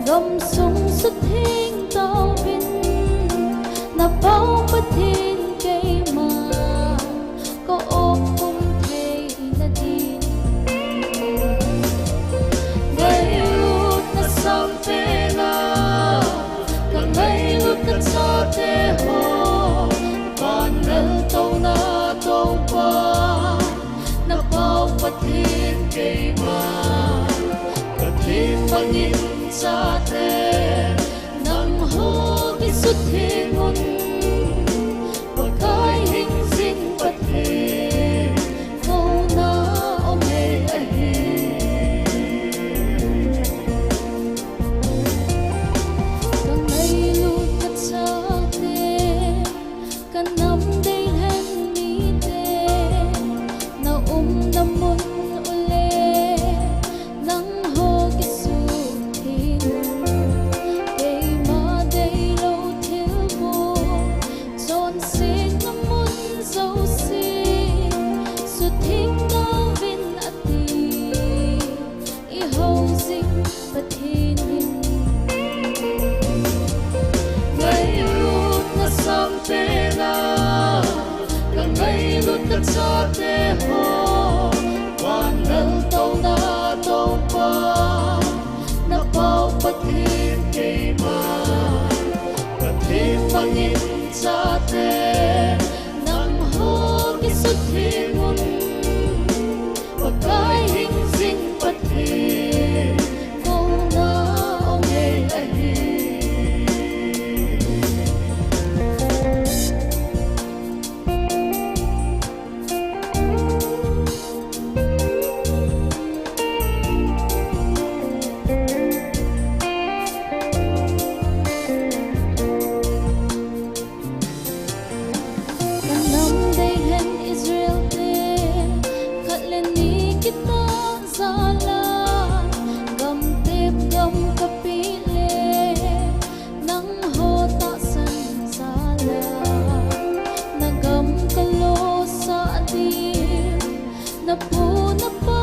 gamsung sutheng tauvin, na pau Pathen keima, ka op um theina din. Ngailutna sangpen a, ka ngailut ka chate ho, van lal touna Toupa, na pau Pathen keima, ka theng bangin chate, nang ho kisutheng un, Pakai hing jing Pathen, kouna um e ahi. Ka ngailut ka chate, ka nam dei lheng mite, na umna mun u le, nang ho kisutheng un, keima deilou thilbol Chate ho, van laltouna Toupa, na pau Pathen keima, Pathen bangin chate, nangho kisuthengun, Pakai hingjing Pathen, kouna ong e ahi. Ka nam dei hen Israel te, khat le ni kitah jal a, gam tep gam ka peh le, nangho tahsan jal a, na gam ka losah ding, na pu na pa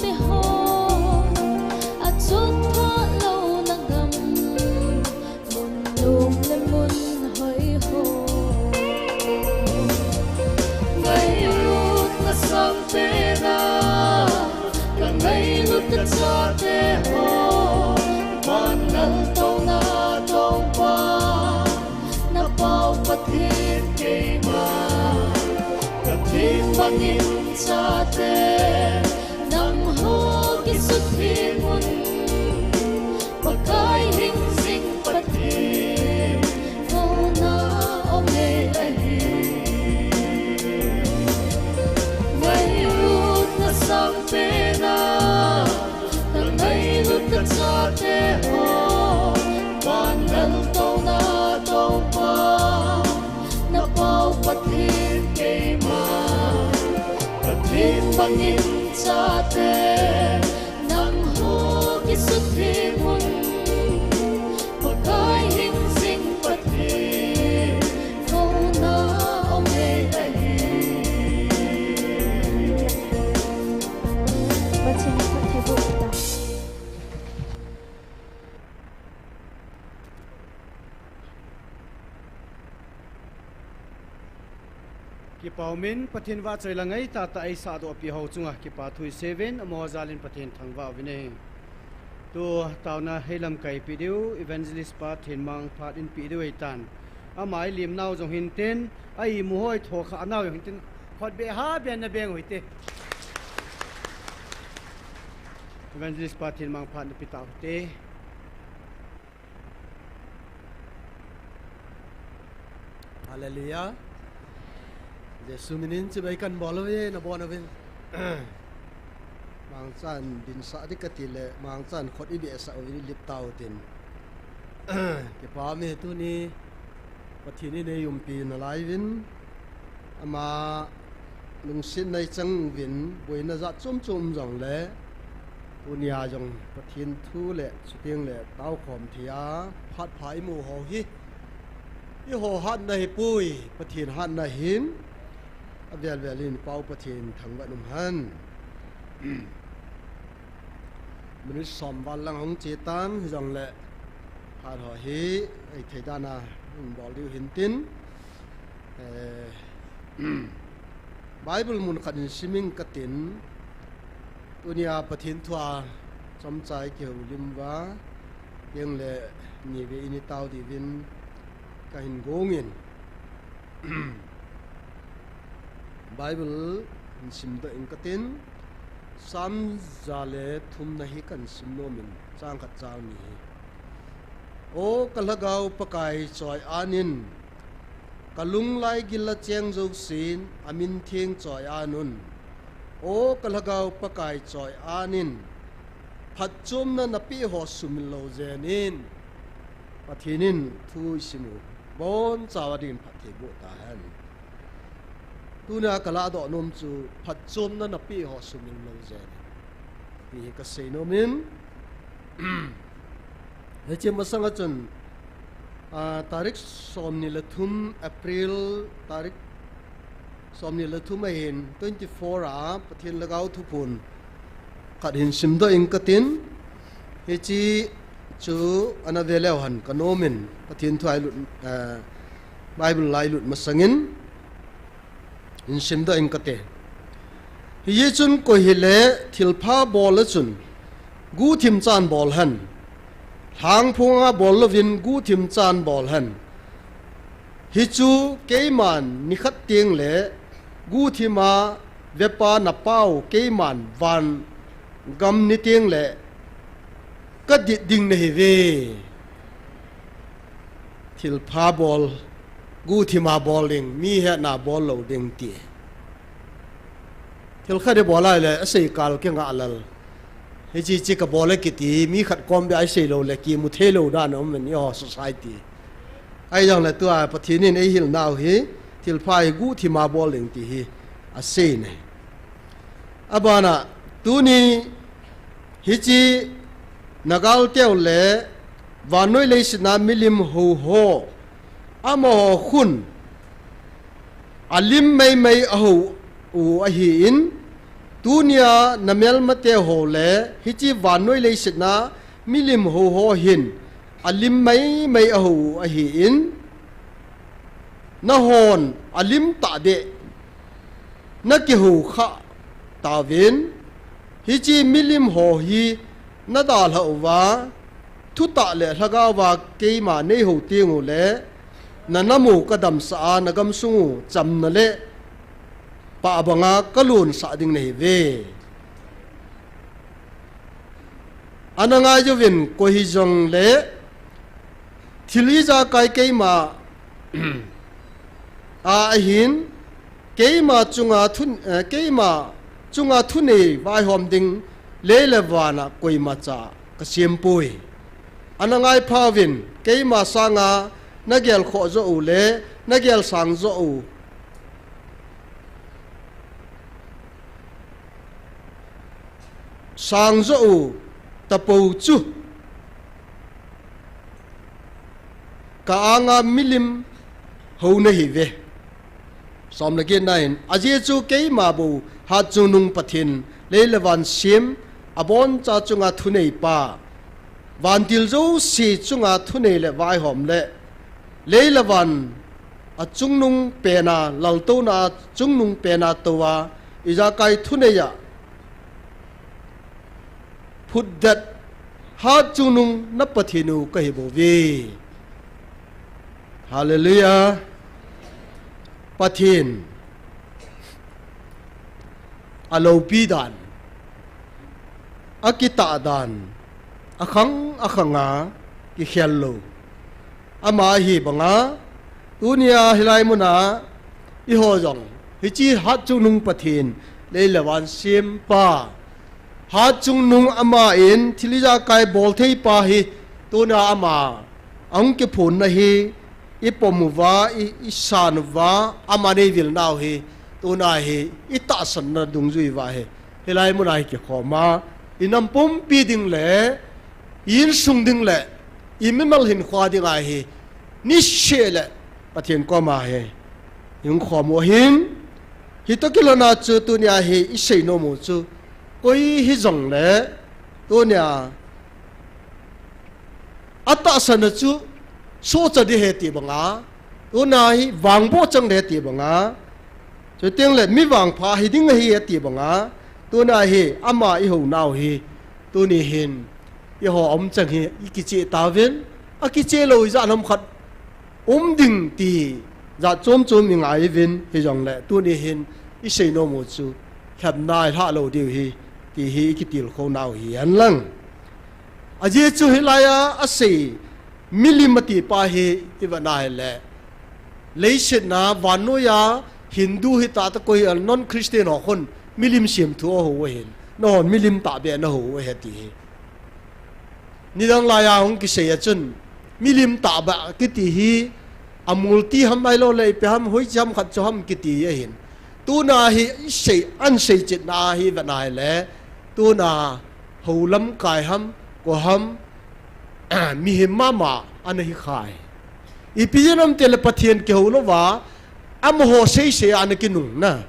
te ho, achot thah lou na gam, mun lom le mun hoi ho. Ngailut na sangpen a, ka ngailut ka chate ho, van laltouna Toupa, na pau Pathen keima, Pathen bangin chate, nangho kisuthengun, Pakai hingjing Pathen, kouna ong e ahi. Ngailut na sangpen a, ka ngailut ka chate ho, van laltouna Toupa, na pau Pathen keima, Pathen bangin chate, nangho kisuthengun, Pakai hingjing Pathen, kouna ong e ahi. Pathen phatthei boh ta. Kipah umin, Pathen vahchoi la ngaitah tah eisahdoh pi ho chunga kipa thu isei uvin, amaho jalin Pathen thangvah uvin ahi. Tu taona heilamkai pe diu, Evangelist pa Thenmang Phat in pe diu ahitan. Ama ilim nau jong hintin, a imu ho itho kha nau jong hintin, khut beng ha beng na beng u hite. Evangelist pa Thenmang Phat na pe tau hite. Hallelujah. Jesu minin chibai kan bol uve, nabon uvin. Mangchan dinsah ding kati le, mangchan khut ibeh sah uvin, ilip tau tin. Kipah ume, tuni Pathen in eiumpi nalai uvin, ama lungsetna ichang uvin, boina jat chom chom jongle, tunia jong Pathen thu le, chuteng le, taokhom thei a, phat pha imu ho hi, eiho hatna hipoi, Pathen hatna ahin, avel vel in pau Pathen thangvah in um hen. Minute som val lang hung che tan, hijongle phat ho hi eithei dan a hin bol diu hintin, eh, Bible mun khat in sim ing katin, tunia Pathen thu a chomcha ikihoulim uva, chuteng le ni vei in itao diuvin kahin gong in. Bible in simdoh ing katin, Psalm ja le thumna hi kan sim nom in, chang khat chang ni hi. O ka lhagao Pakai choi-an in, ka lunglai gil a cheng jousen, amin theng choi-an un. O ka lhagao Pakai choi-an in, phatchomna napeh ho sumil lou jen in. Pathen in thu isim u bonchauva dingin phatthei boh tahen. Tunia kalahdoh nom chu phatchomna napeh ho sumil lou jen in, ti hi kasei nom in. Hiche masanga chun, ah, tarik somni le thum April, tarik somni le thum ahin, twenty-four a Pathen Lhagao Thuphon khat hin simdoh ing katin, hiche chu ana ve leu hen kanom in, Pathen thu a ilut, eh, Bible a ilut masangin, Insimdoh ing kate. Hijeh chun koi hile thilpha bol a chun guhthim chan bol hen. Lhangphonga bol louvin guhthim chan bol hen. Hichu keiman nikhat tengle guhthima vepa napau keiman van gam ni tengle kadit ding nahiuve. Thilpha bol, guhthima bol ding, mi hetna bol lou ding ti. Thil khat ibol a le, asei kal kingah lal. Hiche che kabol e kiti, mi khat kom beh a isei lou le, kimu thei lou dan aum in eiho society. Ahijongle tua Pathen in eihil nau hi, thilpha hi guhthima bol ding ti hi, asei ne. Abana, tuni hiche nagal teu le vannoi leiset a milim hou ho, amaho khun alim meimei ahou u ahin, tunia namelmate ho le hiche vannoi leiset a milim hou ho hin alim meimei ahou u ahin, nahon alim tah beh nakihou khah tauvin, hiche milim ho hi nadalhah uva, thutah le lhagaova keima neihou tengule, nanam u kadamsah a, nagamsung u chamna le pah banga kalonsah ding nahiuve. Ana ngai uvin koi hijongle, thil ijakai keima a ahin, keima chunga thun, eh, keima chunga thunei vaihom ding lei le van a koimacha kasempoi. Ana ngaipha uvin, keima sanga nagelkhoh joh u le nagelsang joh u, sang joh u tapou chu ka-anga milim hou nahiuve. Somle getna in, ajeh chu keima bou hatchungnung Pathen, lei le van sem, aboncha chunga thuneipa, vantil jouse chunga thunei le vaihom le, lei le van achungnung pena, laltouna achungnung pena touva, ijakai thunei a phutdet, hatchungnung na Pathen u kahibouve. Hallelujah. Pathen aloupi dan, akitah dan, akhang akhanga kikhel lou. Ama ahi banga, tunia hilai muna eiho jong, hiche hatchungnung Pathen, lei le van sempa, hatchungnung ama in thil ijakai boltheipa hi, tuna ama ahung kiphonna hi, ipom uva, i, isan uva, aman eivil nau hi, tuna hi itahsanna dungjui uva hi, hilai muna hi kikhoma, inam pumpi ding le, i-insung ding le, imimal hinkhoa dinga hi, niseh le Pathen koma hi hung khom u ahin, hitoh kilhona chu tunia hi isei nom u chu, koi hijongle, tunia atahsanna chu sohcha ding ahi ti banga, tuna hi vangboh chang ding ahi ti banga, chuteng le mi vangpha hiding ahi ati banga, tuna hi ama ihou nau hi, tuni hin eiho umchang hi ikicheh tauvin, akicheh lou ijat ham khat um ding ti jat chom chom ingai uvin, hijongle tuni hin isei nom u chu lhepna ilhah lou diu ahi, ti hi ikitilkhou nau hihen lang. Ajeh chu hilai a asei milim atipa hi ivet na hile, leiset a vannoiya Hindu hita tah koi a non-Christian ho khun milim semthu ahou u ahin, nahon milim tahbeh nahou u ahi ti hi. Nidang laiya hung kisei a chun, milim tahbeh kiti hi, amulti ham ahilouleh ipi ham, hoiche ham khat chu ham kiti ahin. Tuna hi isei, ahin seichetna hi ivet na hile, tuna hou lamkai ham, koi ham, mihem mama ana hikhai. Ipi jeh ham itile Pathen kihou louva, amaho seisei a ana kinungna.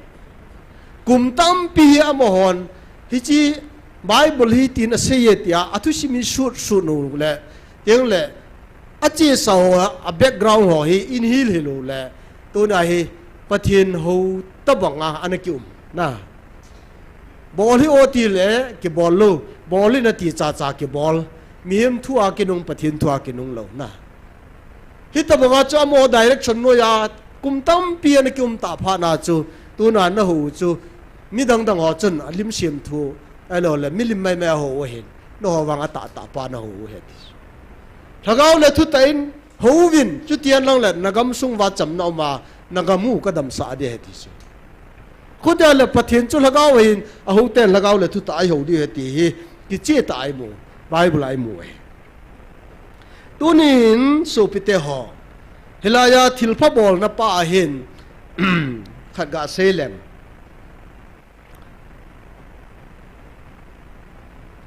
Kum tampi hi amahon, hiche Bible hi tin aseiye tia, athusim hi sut sut uleh, tengle, achesa ho, a background ho hi, inhil hil uleh, tuna hi, Pathen hou tabanga ana kium. Na. Bol hih o ti le kibol lou. Bol hih in ati chacha kibol. Mihem thu a kinung, Pathen thu a kinung lou. Na. Hitabanga chu amaho direction noiya kum tampi ana kium tah phat na chu, tuna nahou chu, midang dang ho chun alim sem thu, ahilouleh milim maimai ahou u ahin, nangho vang atah tah pa nahou u ahi ti. Lhagao le thutah in houvin, chuti henlang le nagam sung uva chamna um a, nagam u kadamsah ding ahi ti chu. Chuti le Pathen chu lhagao ahin, ahou ten lhagao le thutah a eihou diu ahi ti hi, kicheh tah a imu, Bible a imu ahi. Tunin sopite ho, hilaiya thilpha bolna pa ahin, khat gasei leng.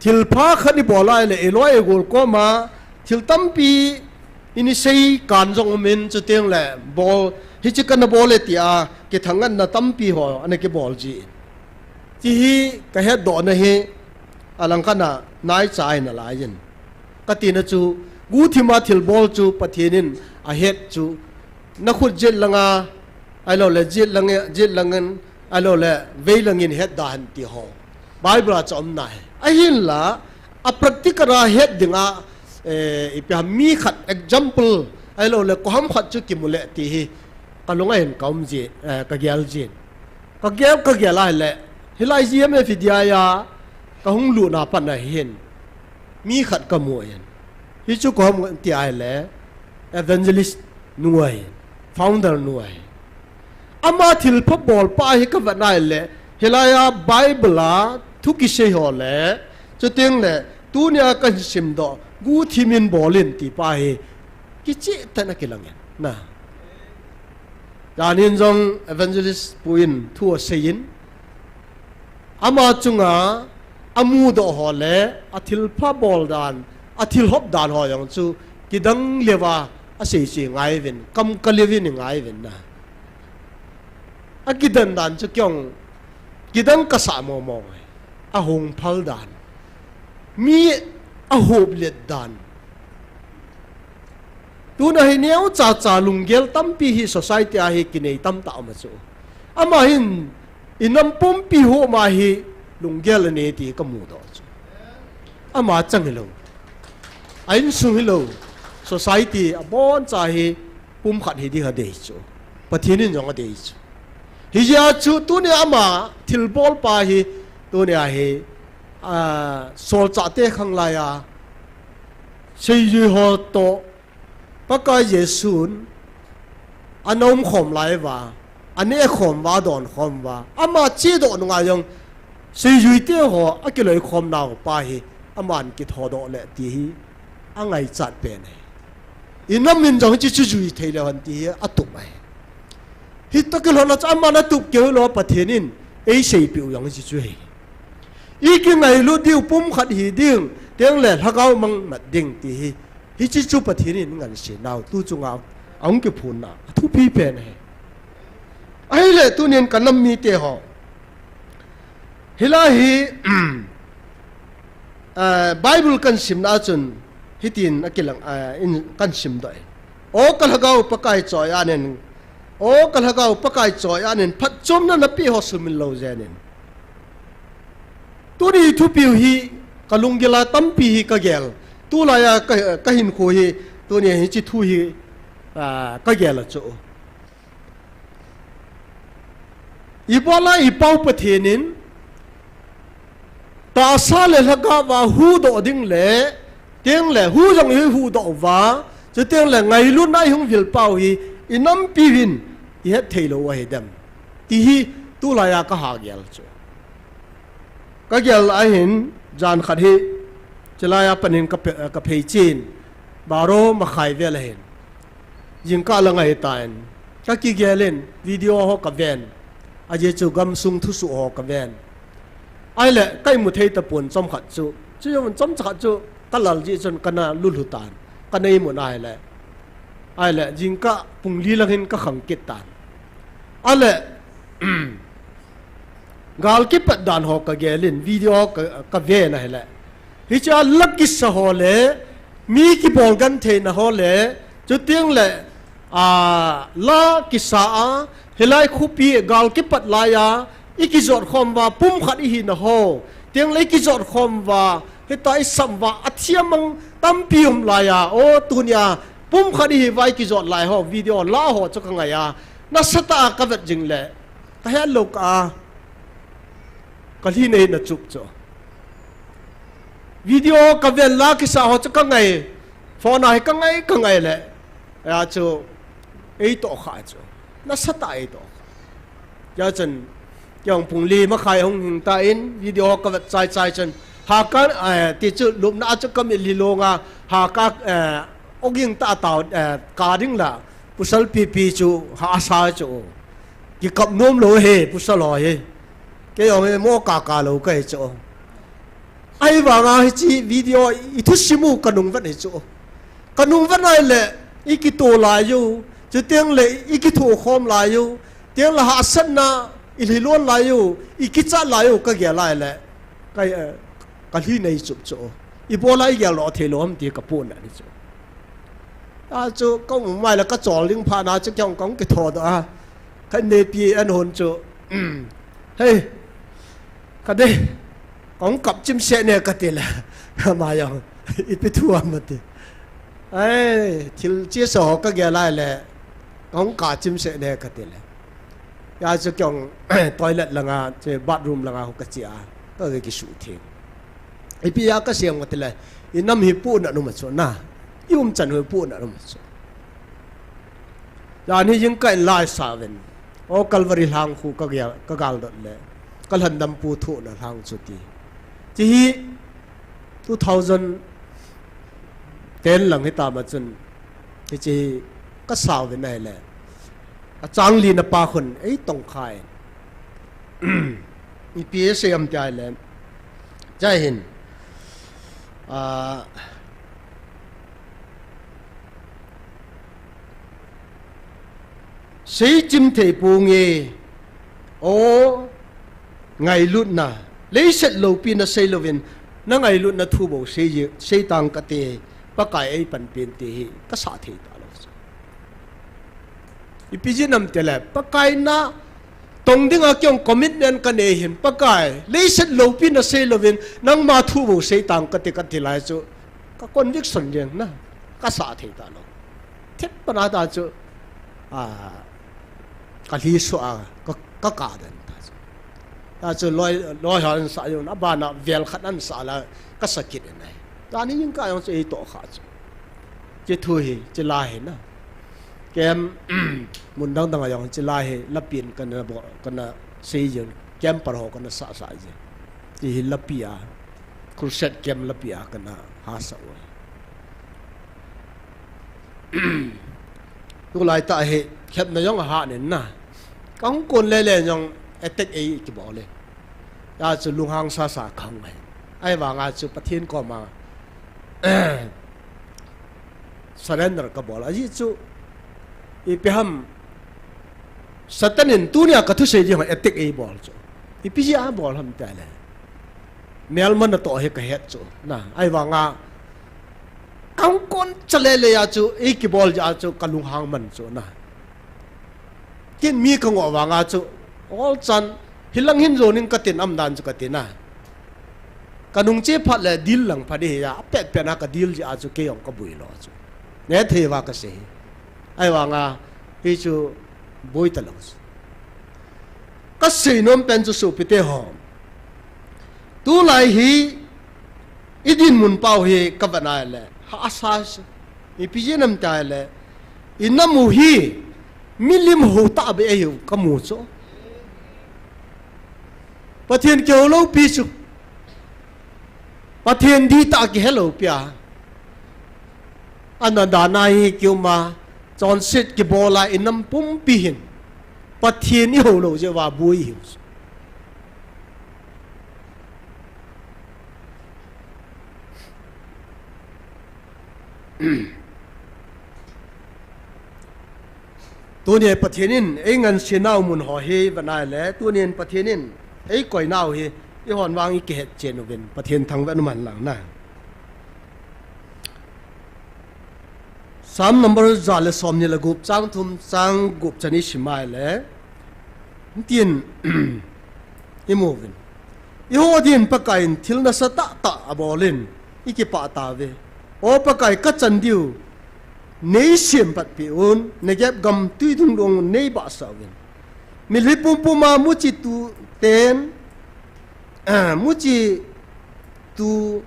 Thilpha khat ibol a ahile, iloi igol koma, thil tampi ini sei kan jong umin, chuteng le bol, hiche kana bol e tia, kithangna tampi ho, ana kibol ji. Ti hi kahetdohna hi, alangkhat a naicha ahi nalaiyin. Katina chu, guhthima thilbol chu Pathen in ahet chu, nakhut jet langa, ahilouleh jet lang, jet langin, ahilouleh vei langin hetda hen ti ho. Bible a chu aum nai. Ahinla, a practical a het dinga, eh, ipi ham mi khat example, ahilouleh koiham khat chu kimu le ti hi, kalunga hin kaum ji, eh, kagel jin. Kagel, kagel ahile, hilai G M F hi dia a, kahung lutna pat na hin. Mi khat kamu in. Hichu koiham ti ahile, evangelist nu ahi, founder nu ahi. Ama thilpha bolpa hi kavet na ahile, hilaiya Bible a thu kisei ho le, chuteng le, tunia kahin simdoh, guhthim in bol in ti pa hi, kicheh tah in akilangin. Na. Janin jong evangelist pu in thu aseiyin, ama chunga amudoh ho le athilpha bol dan, athil hop dan ho jong chu kidang leuva asei chu ingaiyuvin, kamkal leuvin ingaiyuvin na. Akidan dan chu kei jong kidang kasah mong mong e. Ahung phal dan. Mi ahop let dan. Tuna hi neocha cha lunggel tampi hi society a hi kinei tamtah um a chu. Ama hin inam pumpi ho ma hi lunggel anei ti kamudoh chu. Ama chang hilou. A insung hilou. Society aboncha hi pumkhat hi ding adei chu. Pathen in jong adei chu. Hijeh a chu tunia ama thilbolpa hi tunia hi, a, solchahte khanglai a seijui ho toh Pakai Jesun ana umkhom lai uva, anehkhom uva, adonkhom uva, ama chedoh nunga jong seijuite ho akiloikhom nau pa hi aman kithodoh le ti hi angaichat pen ahi. Inam in jong hiche chu jui thei leu hen ti hi atup ahi. Hitoh kilhonna chu aman atup keu hilou, Pathen in eiseipeh u jong hiche chu ahi. Ikingailut diu pumkhat hi ding, tengle lhagao mang mat ding ti hi, hiche chu Pathen in ngansena u tu chunga ahung kiphonna athupi pen ahi. Ahile tunin kanam mite ho, hilai hi, ah, Bible kahin simna a chun hitin akilang, ah, in kahin simdoh in. O kalhagao Pakai choi-at in, O kalhagao Pakai choi-at in, phatchomna napeh ho sumil lou jeng in. Tuni thupiu hi kalunggel a tampi hi kagel. Tulai a ka, kahinkho hi, tuni hiche thu hi, ah, kagel a chu. Ibola iPau Pathen in tahsa le lhagao va huhdoh ding le, tengle hu jong ihuhdoh uva, chutengle ngailutna ihung vilpau hi inampiuvin ihet theilou u ahidem, ti hi tulai a kahagel chu. Kagel ahin, jan khat hi, chulai a panin kape-, kaphei chen, baro makhai vel ahin. Jingkah la ngai tan, kakigel in, video ho kaven, ajeh chu gamsung thusoh ho kaven. Ahile, ka imu thei tapon chomkhat chu, chujou chomkhat chu, kalal jeh chun kana lulhu tan, kana imu na ahile. Ahile, jingkah pung li lang hin kakhang kit tan. Ahile, gal kipat dan ho kagel in, video ho ka, kaven ahile. Hichea la kisa ho le, mi kibol gentheina ho le, chutengle, A, la kisa a, hilai khopi gal kipat lai a, i kijot khom uva, pumkhat i hina ho. Tiang le i kijot khom uva, hita i sam uva, a thiam mang tampi um lai a. O, tunia, pumkhat i hi uva i kijot lai ho, video la ho chu ka ngai a. Nasatah a ka vet jing le, ka het lou kah a, ka lhi nei na chup chu. Video ka ven la kisa ho chu ka ngai. Phone a hi ka ngai, ka ngai le. Hia chu, ei toh kha chu. Nasatah ei toh kha. Hia chun, kei jong pung li makhai hung hing tan, video ho ka vet chai chai chun. Hakha, eh, ti chu, lupna chu ka mit lhi long a, Hakha, eh, oging ta tao, eh, ka ding la. Pasal pipi chu, ha sa chu. Kikap nom lou hi, pasal ho hi. Kei jong hi mo kaka lou ka hi chu. Ahivang a hiche video i thusim u ka nung vet hi chu. Ka nung vet nai le i kitoh lai u, chuteng le i kithokhom lai u, tiang le hahsatna i lhilon lai u, i kichat lai u ka gel lai le. Ka, eh, ka lhi nei chup chu. Ibola i gel lou thei lou ham ti ka puna ni chu. A chu ka um mai le ka chol ding phat na chu kei jong ka kitho doh a. Ka nepi an hon chu. Hei. Ka dei. Kong kap chim se ne ka ti le. Ama jong. Ipi thu ham ti. Ai, thil chi so ka gel lai le. Kong ka chim se ne ka ti le. Hia chu kei jong toilet langa, che bathroom langa ho ka che a. Ka ke kisu theng. Ipi a ka siam ka ti le. I nam hi puna numa chu na. I umchan hi puna numa chu. Jan hi jingkah in lai sa ven. O Calvary lhang khu ka gel, ka gal dot le. Ka lhandam pu thohna lhang chu ti. Chi hi two thousand ten lang hi ta ma chun. Hiche hi ka sa ven ai le. A chang li na pa khun ei tong khai. Ipi sei am ti ai le. Jai hin. A, Seichim thei ponge, o ngailutna, leiset loupina seilouvin, na ngailutna thu bou sei, seitang kate, Pakai eipanpi in ti hi, kasa thei talou. Ipi jeh ham ti le, Pakai na, tong dinga kei jong commitment ka nei hin, Pakai, leiset loupina seilouvin, nangma thu bou seitang kate kati lai chu, ka conviction jeng na, kasa thei talou. Thet pana ta chu, a, ka lhi so a, ka, ka ka den ta chu. Ta chu loi, loi hon sa jong, abana vel khat an sa la, ka sa kit in ai. Tani jingkah jong chu ei toh kha chu. Chi thu hi, chi la hi na. Kem, mun dang dang a jong chi la hi, lapi in kana bo, kana sei jong, kem par ho kana sa sa jong. Chi hi lapi a, crusade kem lapi a kana ha sa u. Tulai tah hi, khetna jong aha nen na. Ka hung kon le le jong attack ei kibol e. Hia chu lunghang sa sa ka hung e. Ahivanga chu Pathen koma surrender ka bol. Ajeh chu, ipi ham, Satan in tunia ka thusei ding attack ei bol chu. Ipi jeh a bol ham ti le. Melma natoh hi ka het chu. Na, ahivanga, ka hung kon cha le le a chu, ei kibol jeh a chu, ka lunghang man chu na. Ken mi ka ngoh vanga chu, olchan, hilang hin jon in ka tin am dan chu ka tin a. Ka nung che phat le deal lang phat ding hi a, apet pet na ka deal jeh a chu kei jong ka boi lo chu. Nethei va ka sei hi. Ahivanga, hi chu boi talou chu. Ka seinom pen chu sopite ho. Tulai hi, i dinmun pau hi ka vet nai le, hahsa chu. Ipi jeh ham ti le, i nam u hi, milim hou tah beh ahiu ka mu chu. Pathen kihou lou pi chu. Pathen dihtah kihe lou pi a. Ana dan a hi kiuma, chonset kibol a i nam pumpi hin. Pathen i hou lou jeh uva boi ihiu chu. Tuni Pathen in ei ngansena u mun ho hi vet nai le, tunin Pathen in ei koina u hi, i hon vang i kihet chen uvin, Pathen thangvah in um hen lang na. Psalm number za le som ni le gup, chang thum, chang gup chan i sim a ahile, tin, i mu uvin. I ho din Pakai in thil nasa tahtah a bol in, i kipah tauve. O Pakai, ka chan diu nei siam patpi un, Negeb gam tui dung dung nei bahsah uvin. Mitlhi pumpum a muchi tu ten, muchi tu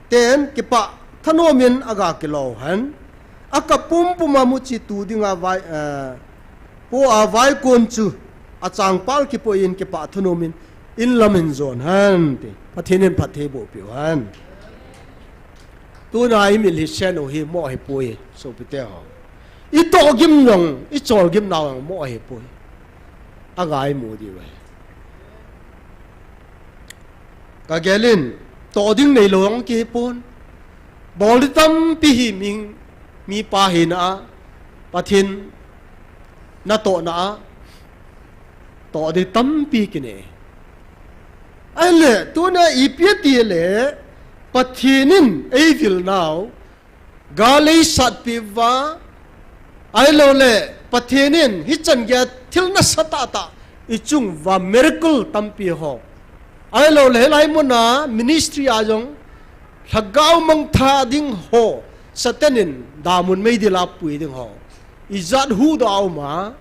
ten kipah thanom in a ga kilo hen. A kap pumpum a muchi tu ding a vai, eh, po a vai kon chu a changpal kipoi in kipah thanom in in lam in jon hen ti. Pathen in phatthei boh piu hen. Tuna i mitlhi sen u hi mo hi poi, sopite ho. I tohgim jong, i cholgim nau jong mo hi poi. A ga i mu diu ahi. Ka gel in, toh ding nei lou jong kihi pon. Bol di tampi hi mi, mipa hina a, Pathen natohna a, toh di tampi kinei. Ahile, tuna ipi ati le, Pathen in ei vil nau, ga lei satpi uva, ahilou le, Pathen in hichan geiya thil nasa tahtah i chung uva miracle tampi ho. Ahilou le, hilai mun a ministry a jong, lhagao mangthah ding ho, Satan in damun meidil a pui ding ho. Ijat huhdoh a um a,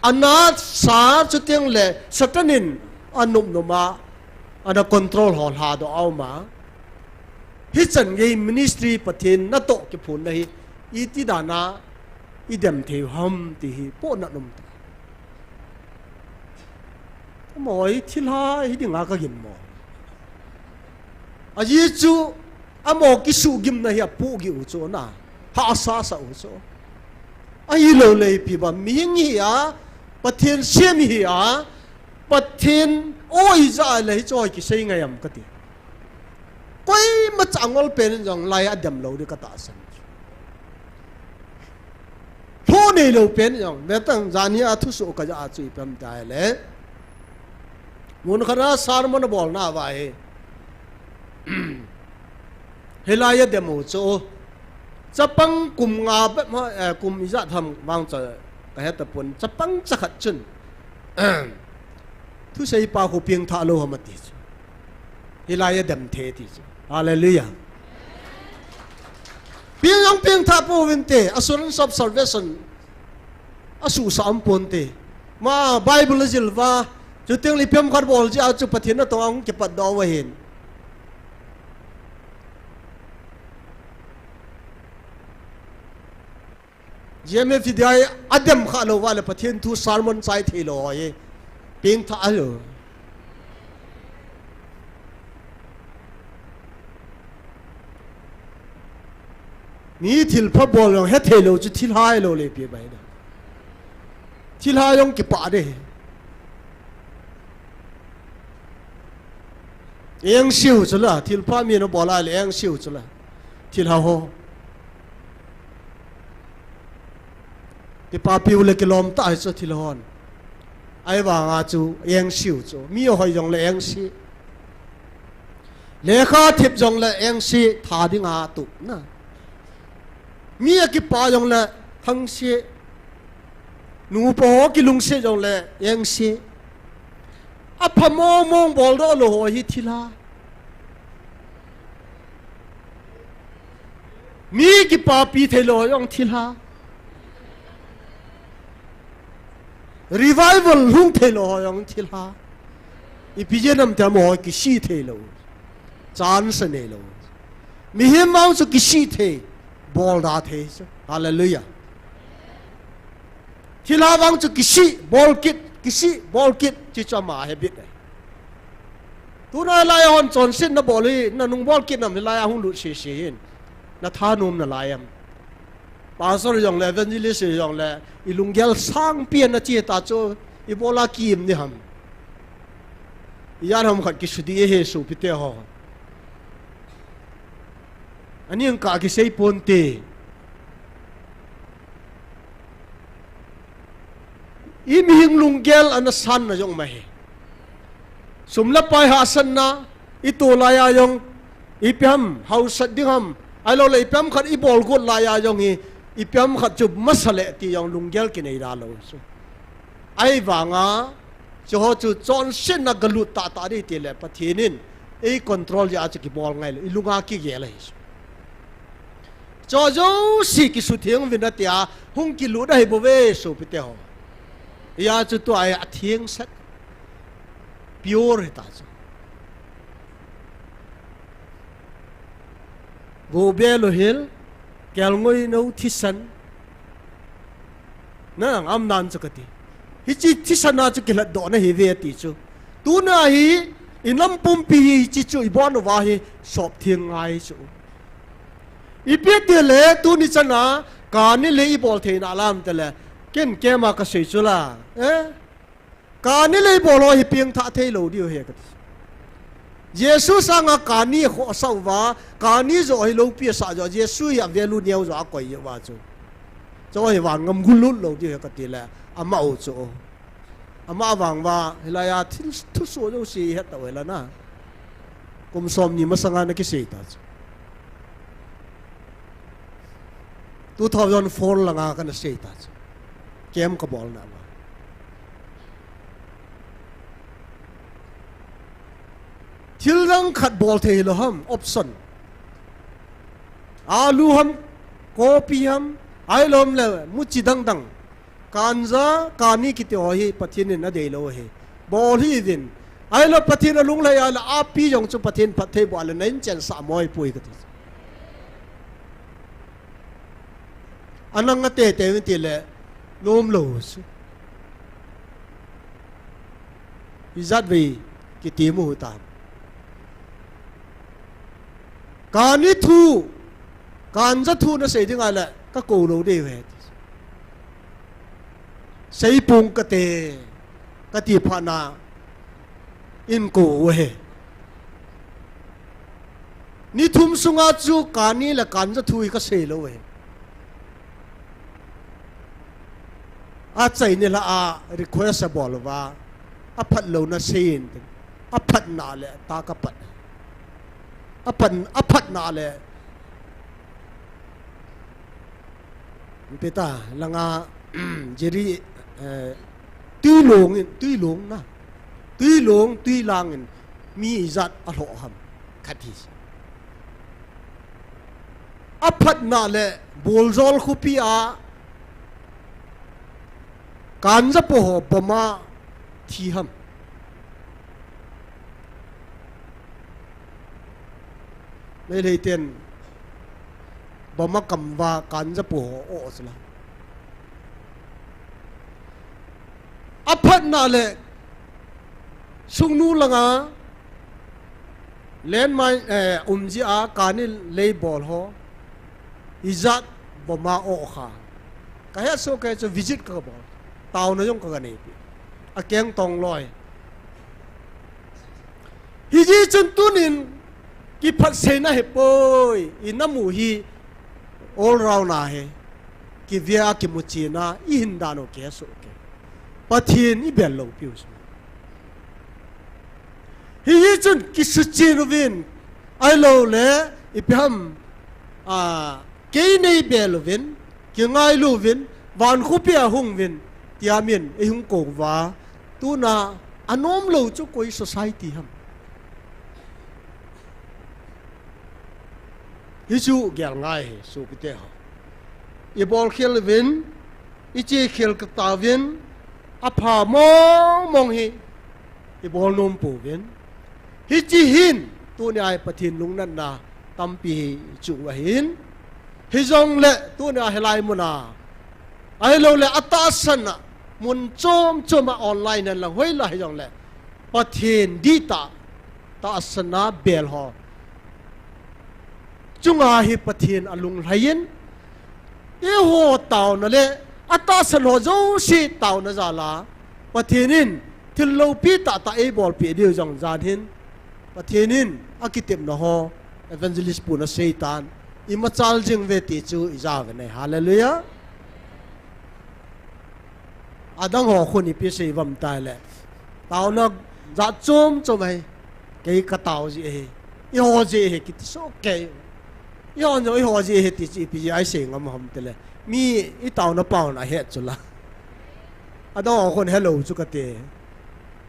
ana sa chuteng le, Satan in a nopnop a, ana control ho lhadoh a um a. Hichan gei ministry Pathen natoh kiphonna hi, iti dan a i dem thei u ham ti hi, pohnat um ta. Amaho hi thilha hi dinga ka gim mo. Ajeh chu, amaho kisuhgimna hi apohgih u chu na, hahsa sa u chu. Ahilou le ipi ba, mihing hi a, Pathen sem hi a, Pathen o ija le hichu hi kisei ngai am kati. Koima cha ngol pen in jong lai a dem lou di ka tahsan. Lho nei lou pen in jong, vetang jani a thusoh ka ja a chu ipi ham tia le. Mun khat a sermon a bolna uva hi. Hilai a dem u chu. Chapang kum nga bep ma, eh, kum ijat ham vang cha ka he tapon. Chapang cha khat chun. Thuseipa khu pengthah lou ham ati chu. Hilai a dem thei ti chu. Hallelujah. Peng jong pengthah pouvin te, assurance of salvation. Asuhsah um ponte. Ma Bible a jil uva, chuteng le ipi ham khat bol jeh a chu Pathen natong a hung kipatdoh u ahin. G M F D I a dem kha lou uva le Pathen thu sermon chai thei lou ho hi. Pengthah a lou. Mi thilpha bol jong hethei lou chu thilha lou le ipi bai da. Thilha jong kipah de. Engse u chu la, thilpha mi nabol a le engse u chu la. Thilha ho. Kipapi u le kilom tah hi chu thilha hon. Ahivang a chu engse u chu. Mi ahoi jong le engse. Lekha thip jong le engse, tha ding a tup na. Mi akipah jong le engse. Nupa ho kilungset jong le engse. Apha mong mong boldoh lou ho hi thilha. Mi kipapi thei lou ho jong thilha. Revival hung thei lou ho jong thilha. Ipi jeh ham tia amaho kisih thei lou. Chance nei lou. Mihem vang chu kisih thei. Bolda thei chu. Hallelujah. Thilha vang chu kisih, bol kit, kisih, bol kit, ti chu ama habit ahi. Tuna lai a hon chonsetna bol hi, nanung bol kit nam hilai a hung lut sese hin. Nathanom nalai am. Pastor jong le, evangelist jong le, i lunggel sangpi a nache ta chu, ibola kiim ni ham. Ijat ham khat kisudi e he sopite ho. Ani ang ka kisei ponte. I mihing lunggel ana sanna jong ma he. Sum le pai hahsatna, i to lai a jong, ipi ham, hausat ding ham, ahilou le ipi ham khat i bol got lai a jong hi, Ipi ham khat chu masa le ti jong lunggel kinei da lou chu. Ahivanga, chuho chu chonsetna galut tahtah ding tile, Pathen in ei control jeh a chu kibol ngai lou, ilunga kigel ahi chu. Chuho jouse kisutheng uvin atia, hung kilut ahi bouve sopite ho. Hijeh a chu tua hi atheng sah, pure hita chu. Go bel u hel, kelngoi nou thisan. Na, ang am nan chu kati. Hiche thisan a chu kilhatdohna ahiuve ati chu. Tuna hi, inam pumpi hi hiche chu ibon uva hi sop theng ngai chu. Ipi tile, tuni chana, kani le ibol thei nalai ham tile, ken keima kasei chu la. Eh? Kani le ibol ho hi pengthah thei lou diu ahi kati. Jesu sanga kani akhohsah uva, kani joh hi loupi asah joh, Jesu hi avalue neo joh akoi uva chu. Chu hi van ngam gulut lou diu ahi kati le, ama u chu. Ama vang uva, hilai a thil thusoh jouse ihet tau hela na. Kum somni masanga nakisei ta chu. Two thousand four langa kana sei ta chu. Camp kabolna uva. Thil dang khat bol thei lou ham, option. Alu ham, kopi ham, ahilou ham le, muchi dang dang. Kanja, kani kiti ho hi Pathen in adei lou ahi. Bol hih uvin. Ahilou Pathen alunglhai a le api jong chu Pathen phatthei boh a le na inchen sah moi poi kati. Anang ate te uvin tile nom lou chu. Ijat vei kiti mu ta. Kani thu, kanja thu nasei ding a le kakou lou diu ahi. Seipong kate, kati phat na in kou u ahi. Ni thum sunga chu kani le kanja thu hi kasei lou ahi. Achaina lah a request abol uva, aphat louna seiyin tin. Aphatna le ta kapat. Aphat, aphatna le Peta langa jeri, eh, tuilong in, tuilong na. Tuilong, tuilang in mi ijat alhoh ham khat hi. Aphatna le Boljol khopi a kanja po ho bomb a thi ham. Meitei ten bomb a kam uva kanja po ho o sila. Aphatna le Sugnu langa landmine, eh, um jeh a kani lei bol ho ijat bomb a o kha. Kahet soh kei chu visit kabol. Taona jong kaga neipi. Akeng tong loi. Hijeh chun tunin kiphatseina hipoi, inam u hi all round ahi. Kivea kimuchen a ihin dan u kihe soh kei. Pathen ibel lou piu chu. Hijeh chun kisuchen uvin, ahilou le ipi ham, a, kei neibel uvin, kingailu uvin, van khopi a hung uvin, tia min eihung kou uva, tuna anom lou chu koi society ham. Hichu gel ngai hi, sopite ho. Ibol khel uvin, iche khel kit tauvin, apha mong mong hi ibol nom pouvin. Hiche hin, tunia hi Pathen lungnatna tampi hi chu ahin. Hijongle, tunia hilai muna, ahilou le atahsan a, mun chom chom a online hen lang hoilai hijongle, Pathen dihtah, tahsan a bel ho chunga hi Pathen alunglhai in, eiho taona le atahsan ho jouse taona jal a, Pathen in thil loupi tahtah eibolpeh diu jong jan hin, Pathen in akitepna ho, evangelist pun aseitan, imachal jing uve ti chu ija uve nei. Hallelujah. Adang ho khun ipi sei uvam tile, taona jat chom chom ahi, kei katao jeh ahi, eiho jeh ahi kiti soh kei. Eiho jong eiho jeh ahi ti chu ipi jeh a isei ngam ham tile, Mi i tauna pauna het chu la. Adang khun hello chu kati.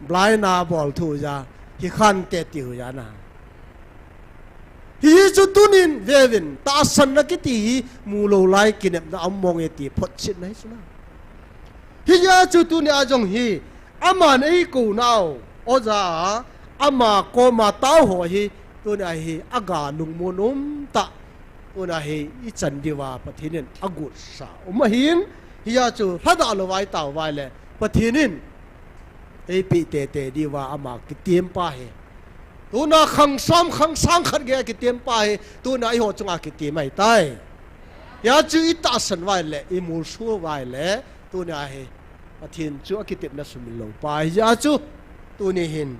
Blind na bol thu ja, hi khan te tiu ja na. Hi chu tunin vevin, tahsanna kiti hi mu lou lai kinepna um mong e ti photchetna hi chu na. Hijeh chun tuni a jong hi, aman eikounau, oja, ama koma tao ho hi, tuni a hi, aga lungmon um tah, tuni a hi, i chan diuva, Pathen in agotsa um ahin, hijeh chun, lhadah louva i tao uva ahile, Pathen in, eipeh tete diuva, ama kitem pa hi. Tuna khang som, khang sang khat gei a kitem pa hi, tuna eiho chunga kitem ahitai. Hijeh chun i tahsan uva ahile, i molso uva ahile, tuni a hi, Pathen chu akitepna sumil lou pa hi. Hijeh chun, tuni hin,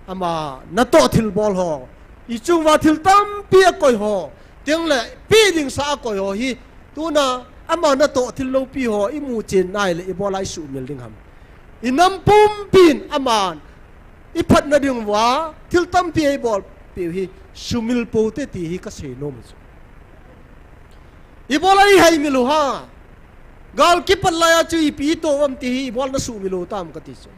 ama natoh thilbol ho, i chung uva thil tampi akoi ho, tengle, pe ding sa akoi ho hi, tuna, ama natoh thil loupi ho, i mu chen ahile, ibola i sumil ding ham. I nam pumpin, aman, i phatna diuva, thil tampi eibolpeh u hi, sumil pou te ti hi kasei nom chu. Ibola i haimil u ham. Gal kipat laiya chu ipi itoh u ham ti hi, ibola na sumil u tam kati chu.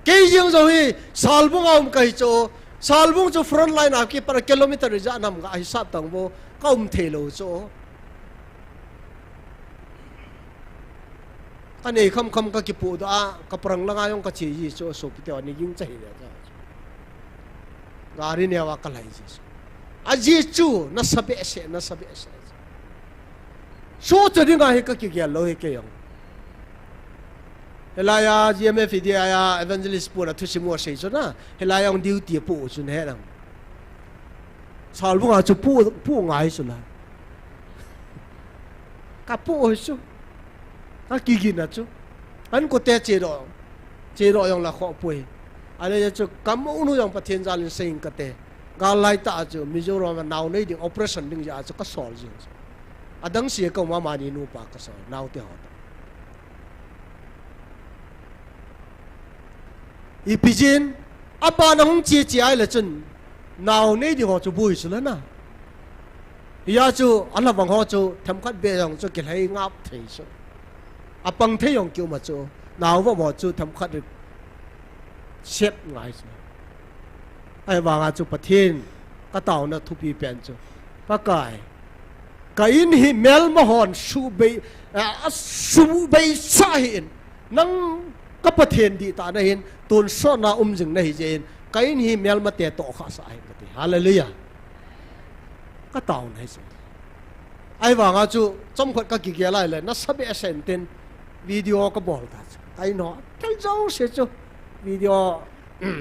Kei jeng jong hi, Salbung a um kahi chu. Salbung chu front line a kipat a kilometer ijat ham ga hisap tang vo, ka um thei lou chu. Ka nei kham kham ka kipoh doh a, ka parang langa jong ka che ji chu, sopi te ani ging cha hi le cha. Gari neo a ka lai ji chu. Ajeh chu, nasa behseh, nasa behseh. Sohcha dinga hi ka kigel lou hi kei jong. Hilaiya G M F hi dia ya evangelist puna thusim u asei chu na. Hilaiya jong duty apoh chu na he nang. Salbung a chu poh, poh ngai chu la. Ka poh hi chu. Ka kigin a chu. An ko te che doh. Che doh jong la khoh poi. Ahile chu ka mo nu jong Pathen jal in sei ing kate. Gal lai tah a chu Mizoram a nao nei ding operation ding jeh a chu ka sol jing chu. Adang sia ka um a mani nupa ka sol. Nao te ho ta. Ipi jeh in, aban a hung che che ahile chun, nao nei ding ho chu boi chu la na. Hijeh chun, alhavang ho chu, themkhat beh jong chu, kilhai ngap thei chu. Apang thei jong ki um a chu, nao vop ho chu, themkhat ri sep ngai chu. Ahivanga chu Pathen, ka taona thupi pen chu. Pakai, ka in hi melma hon subei, a, a subei sa hi in. Nang ka Pathen dihtah na hin, tonsot na um jing na hi jeh in, ka in hi melma te toh kha sa hi kati. Hallelujah. Ka taona hi chu. Ahivanga chu, chomkhat ka kigel a ahile, nasa behseh in tin, video ka bol ta chu. Ka in ho, thil jouse chu, video,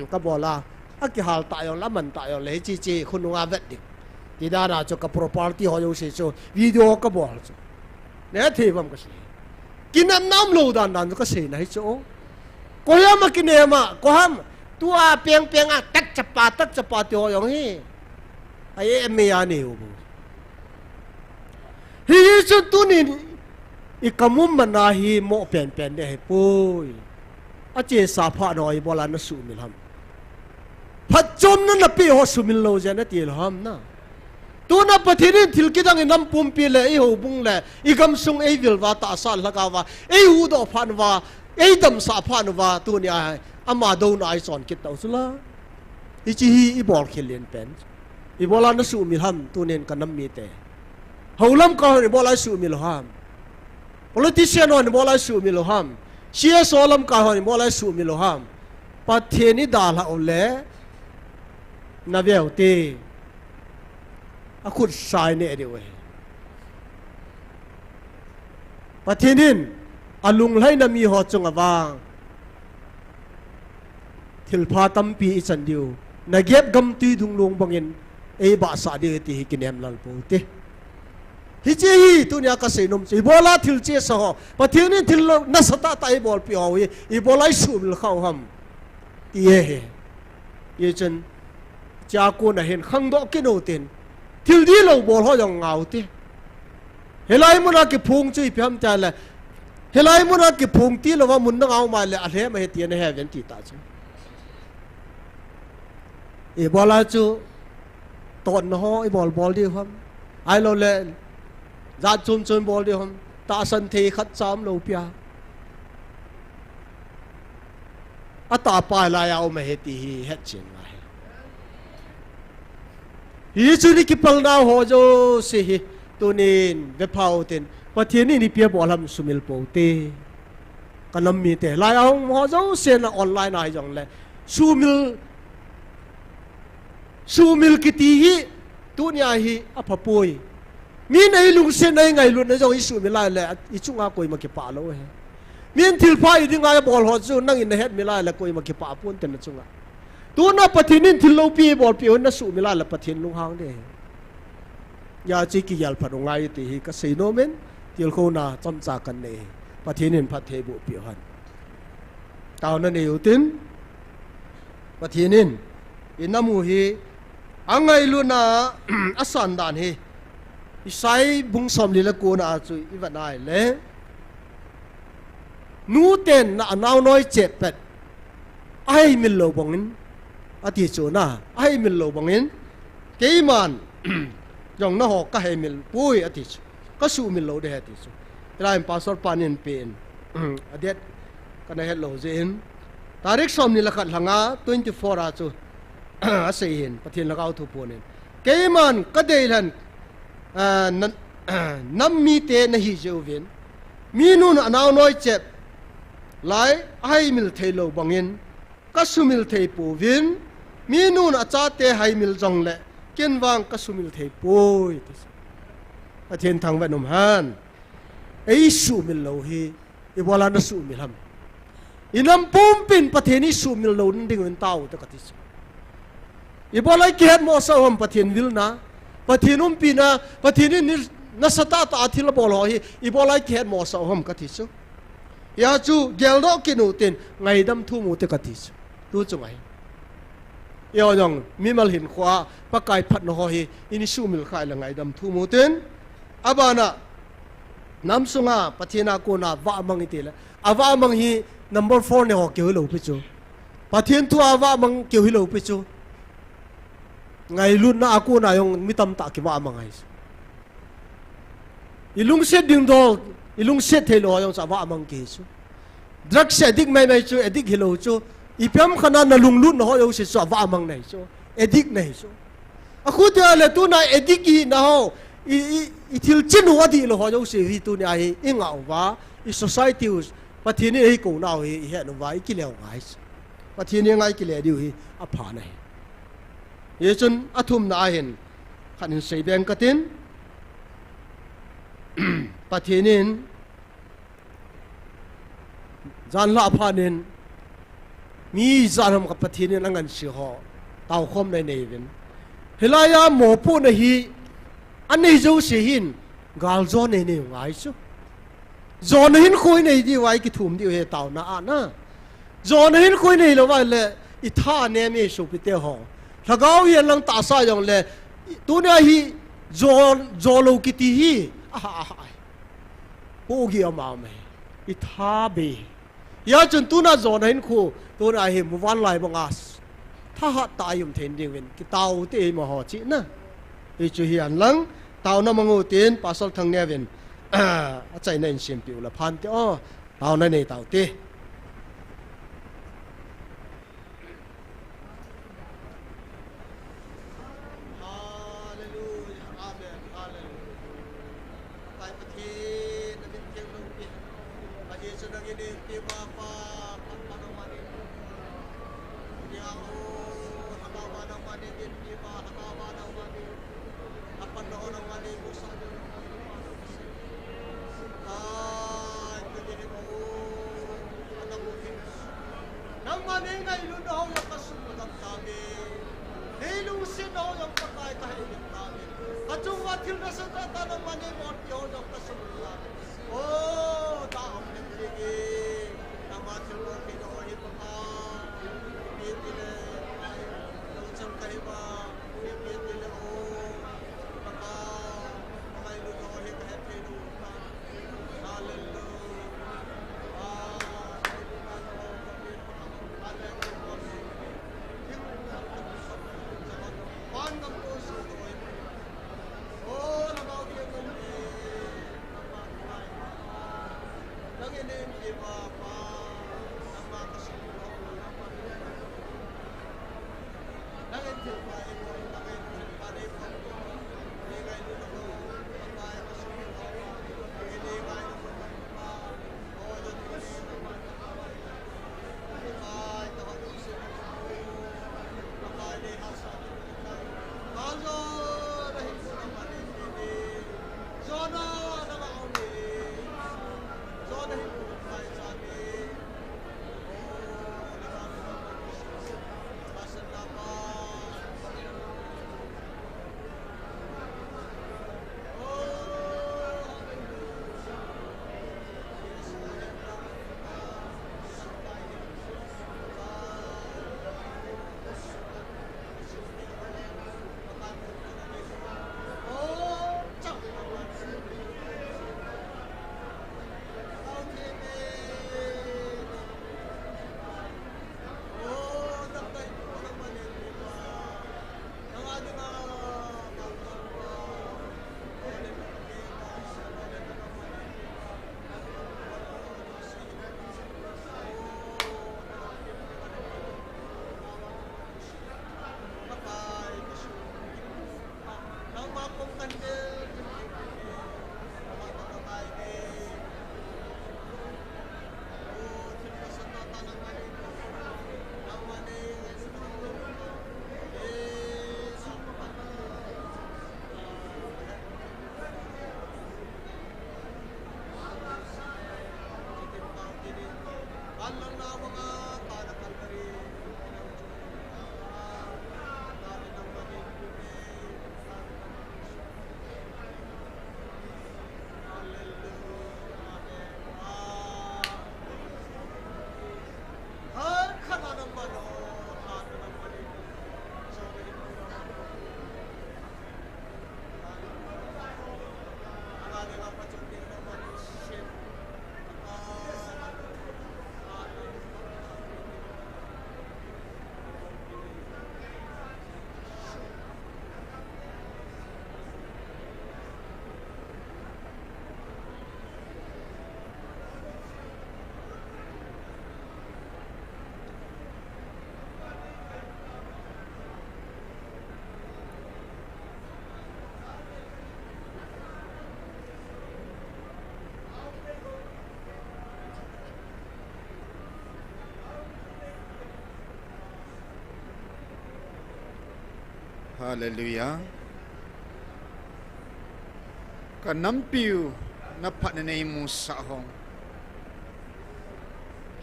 ka bol a, akihal ta jong le, aman ta jong le, hiche che, khonung a vet ding. Ti dan a chu ka property ho jouse chu, video ka bol chu. Ne thei uvem ka sei. Kinepna umlou dan dan chu ka sei na hi chu. Koiham a kinem a, koiham, tua peng peng a, tak chapa, tak chapa ti ho jong hi. Ai em mei a nei u bou. Hichun tunin i kam um man a hi mo pen pen ding ahi poi. Achesa phat ho ibola na sumil ham. Phatchomna na pe ho sumil lou jeh a na ti lou ham na. Tuna Pathen in thil kidang i nam pumpi le, i houbung le, i gamsung ei vil uva tahsa lhagao va, ei huhdoh phat uva, ei damsah phat uva, tunia ama douna a i chon kit tau chu la. Hiche hi i bol khel len pen. Ibola na sumil ham, tunin ka nam mite. Hou lamkai hon ibola i sumil u ham. Politician hon ibola i sumil u ham. C S O lamkai hon ibola i sumil u ham. Pathen i dalhah u le, na veu te. Akhut sai neh diu ahi. Pathen in, alunglhaina mi ho chunga vang. Thilpha tampi i chan diu. Negev gam tui dunglung bangin ei bahsah diu ti hi kinem lal pou te. Hiche hi tunia ka seinom chu. Ibola thil chesa ho. Pathen in thil nasatah tah i bolpi ho hi. Ibola i sumil khau ham. Ti e he. Hichun. Chakona hin khangdoh kit u tin. Thil dihlou bol ho jong ngau te. Hilai muna kiphong chu ipi ham tia le. Hilai muna kiphong tilou va mun na ngau mai le alhem ahi tia na he ven ti ta chu. Ibola chu totna ho ibol bol diu ham. Ahilou le Jat chom chom bol ding ham. Tahsan thei khat cha umlou pi a. Atahpa lai a um ahi ti hi hetchen ngai. Hichu ni kipalna ho jouse hi tunin vepha utin. Pathen in ipi abol ham sumil pou te. Ka nam mite lai a hung ho jouse na online a hijongle. Sumil, sumil kiti hi tunia hi apha poi. Min eilungsetna eingailutna jong isumil lai le ichunga koima kipah lou ahi. Min thilpha idinga ibol ho chu nangin nahetmil lai le koima kipah ponte nachunga. Tuna Pathen in thil loupi eibolpeh u hin nasumil lai le Pathen lunghang ding ahi. Hijeh chun kigel phat u ngai ti hi kasei nom in, tilkhouna chomcha kanei. Pathen in phatthei boh peh hen. Taona nei utin, Pathen in inam u hi angailutna asan dan hi Isai bung somli le kona chu ivet nai le, nuten na anao noi chep pet aheimil lou bangin, ati chu na, aheimil lou bangin, keiman jong naho kaheimil poi ati chu, kasumil lou ding ahi ati chu. Hilai in pastor pan eipen, adet kana het lou jeh in, tarik somni le khat lhanga twenty four a chu asei hin, Pathen Lhagao thu pon in. Keiman kadei lhan, ah, na, nam mite nahi jeh uvin, minun anao noi chep lai aheimil thei lou bangin, kasumil thei pouvin, minun achate heimil jongle, ken vang kasumil thei poi. Pathen thangvah in um hen. Eisumil lou hi, ibola nasumil ham? Inam pumpin Pathen isumil lou ding in tao te kati chu. Ibola ikihet mosah u ham Pathen vilna, Pathen umpina, Pathen in nasatah tah a thil abol ho hi, ibola ikihet mosah u ham kati chu. Hijeh chun geldoh kit utin, ngaidam thum u te kati chu. Tu chunga hi. Eiho jong mimal hinkhoa Pakai phatna ho hi, ini sumil khai le ngaidam thum utin. Abana, nam sunga Pathen a kona vahmang iti le, avahmang hi number four nei ho keu hilou pi chu. Pathen thu a vahmang keu hilou pi chu. Ngailutna a kona jong mi tamtah kivahmang ahi chu. Ilungset ding dol, ilungset thei lou ho jong chu avahmang kihi chu. Drugs addict maimai chu, addict hilou chu. Ipi ham khat a nalunglut na ho jouse chu avahmang nahi chu. Addict nahi chu. Akhutia le tuna addict ihina ho, i, i, ithil chin u adih lou ho jouse hi tunia hi ingah uva, i society u, Pathen in eikouna u hi ihet uva, ikile u ngai chu. Pathen in ngai kile diu hi apha nahi. Hichun athumna ahin, khat hin sei beng katin, Pathen in, janhi aphat in, mi ijat ham khat Pathen in angansei ho, taokhomna inei uvin. Hilai a mopohna hi, anei jouse hin, galjona inei u ngai chu. Jona hinkho inei diu a ikithum diu ahi taona a na. Jona hinkho inei lou va le, itha anem e sopite ho. Lhagao hi alang tahsa jongle, tunia hi jo, jo lou kiti hi, aha, aha. Pogi ama me. Itha be. Hijeh chun tuna jona hinkho, tuna hi muvanlai banga thahat tah a i um thei ding uvin, kitao te eimaho chihna. Hichu hi ahin lang, taona mang utin, Pastor Thangneo vin, achaina in sempeh u le phan te o, taona nei tau te. Hallelujah. Amen. Hallelujah. Pakai Pathen, na min theng loupi. Ahi chu nangin eipeh ma pa, pa, pa nangman nei. Ni a o, Lhagao pa nangman nei, eipeh ma, Lhagao pa nangman nei. Apan na ho nangman nei, musa ni nangman nei, pa nangman nei. Ai, Pathen in o, ana mu hin. Nangman nei ngailutna ho jong kasumil gam tauve. Nei lungsetna ho jong Pakai kaheimil tauve. Kachunga thil nasatah tah nangman nei bolpeh ho jong kasumil tauve. O, ta om hen jing e. Nangma thilbol theina ho hi Pakai. Ipi tile, ai, lungchang kahi uva. Ipi tile, o, Pakai. Pakai lutna ho hi kahet thei lou uva. Hallelujah. Ka nampiu na phatna nei musah hong,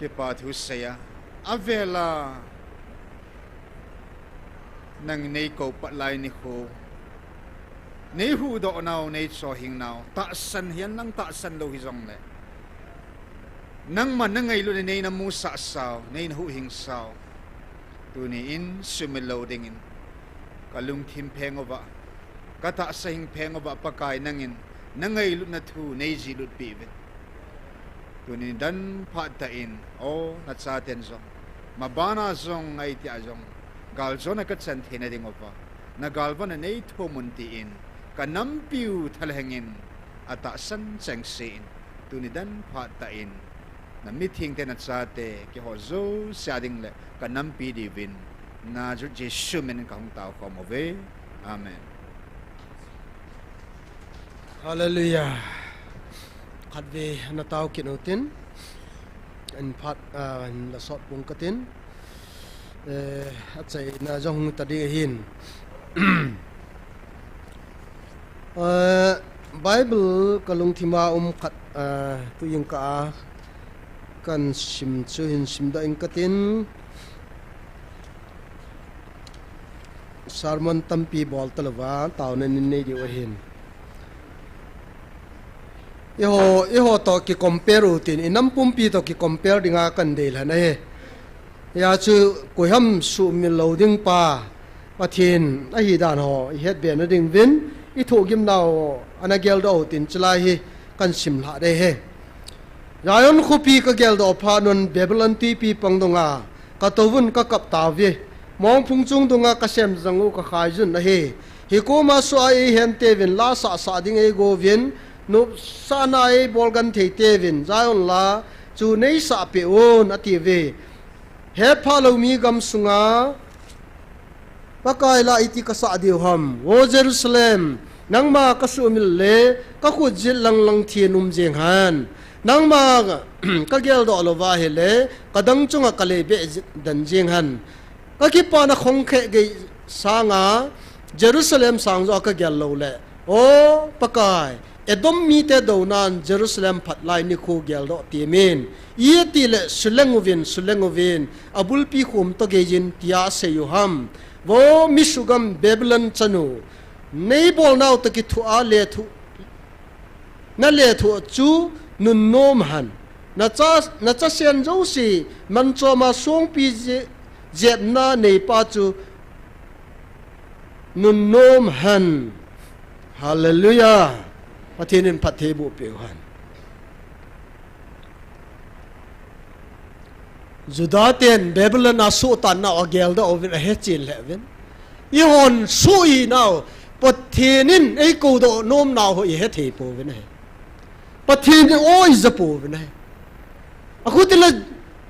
kipa thu seiya, avela nang nei kou pat lai nikho, nei huhdoh nau, nei chohing nau, tahsan hihen lang tahsan lou hijongle, nangma na ngailutna nei na musah sau, nei na huhhing sau, tuni in sumil lou dingin ka lungthim pheng uva, ka tahsa hing pheng uva Pakai nangin na ngailutna thu nei jihlut peh uvin. Tuni dan phat tah in, o, na chaten jong, mabana jong, ahi tia jong, galjona ka chan theina ding uva, na galvana nei thum un tin, ka nampiu thalheng in atahsan chengse in, tuni dan phat tah in, na mithengte, na chate, keiho jouse a ding le ka nampi diuvin, Nazareth Jesu min in ka hung tao khom uve. Amen. Hallelujah. Khatvei na tao kit u tin, in phat, ah, in la sot pung ka tin, eh, achaina jong hung ta ding ahin. Eh, Bible ka lungthim a um khat, eh, tu jingkah a kan sim chu hin simdoh ing ka tin. Sermon tampi bol talouva, taona nei nei diu ahin. Eiho, eiho toh ki compare u tin, i nam pumpi toh ki compare dinga kan dei lhon ahi. Hia chu koiham sumil lou ding pa, Pathen ahi dan ho i het be na ding uvin, i thohgim nau ana geldoh u tin, chulai hi kan sim lha ding ahi. Zion khopi ka geldoh phat un Babylon twipi pang dunga ka tou vun ka kap tauve. Mongphung chung dunga ka sem jang u ka khai jun ahi. Hi koma sua ei hen teuvin, la sah sah ding ei go uvin, nopsahna ei bol genthei teuvin, Zion la chu nei sah peh un, ati uve. Hetphah lou mi gam sunga Pakai la iti ka sah diu ham. O Jerusalem, nangma ka sumil le ka khut jit lang lang thi nom jing hen. Nangma ka geldoh louva ahile, ka dang chunga ka lei beh jit den jing hen. Ka kipana khong khe gei sanga, Jerusalem sang joh ka gel lou le, o Pakai, Edom mite dounan Jerusalem phat lai nikho geldoh temin. Iti le suleng uvin, suleng uvin, abulpi khom toh gei jin tia sei u ham. Vo mi sugam Babylon chanu, nei bolnau toh kithoa lethuh, na lethuh chu nunnom hen. Na cha, na chasen jouse, manchoma songpi je, jepna neipa chu nunnom hen. Hallelujah. Pathen in phattheiboh peh u hen. Juda ten Babylon a sohtan nau ageldoh uvin ahechen lheh uvin. Eihon soh hinau, Pathen in ei koudoh nom nau ho ihe thei pouvin ahi. Pathen in o ija pouvin ahi. Akhuti le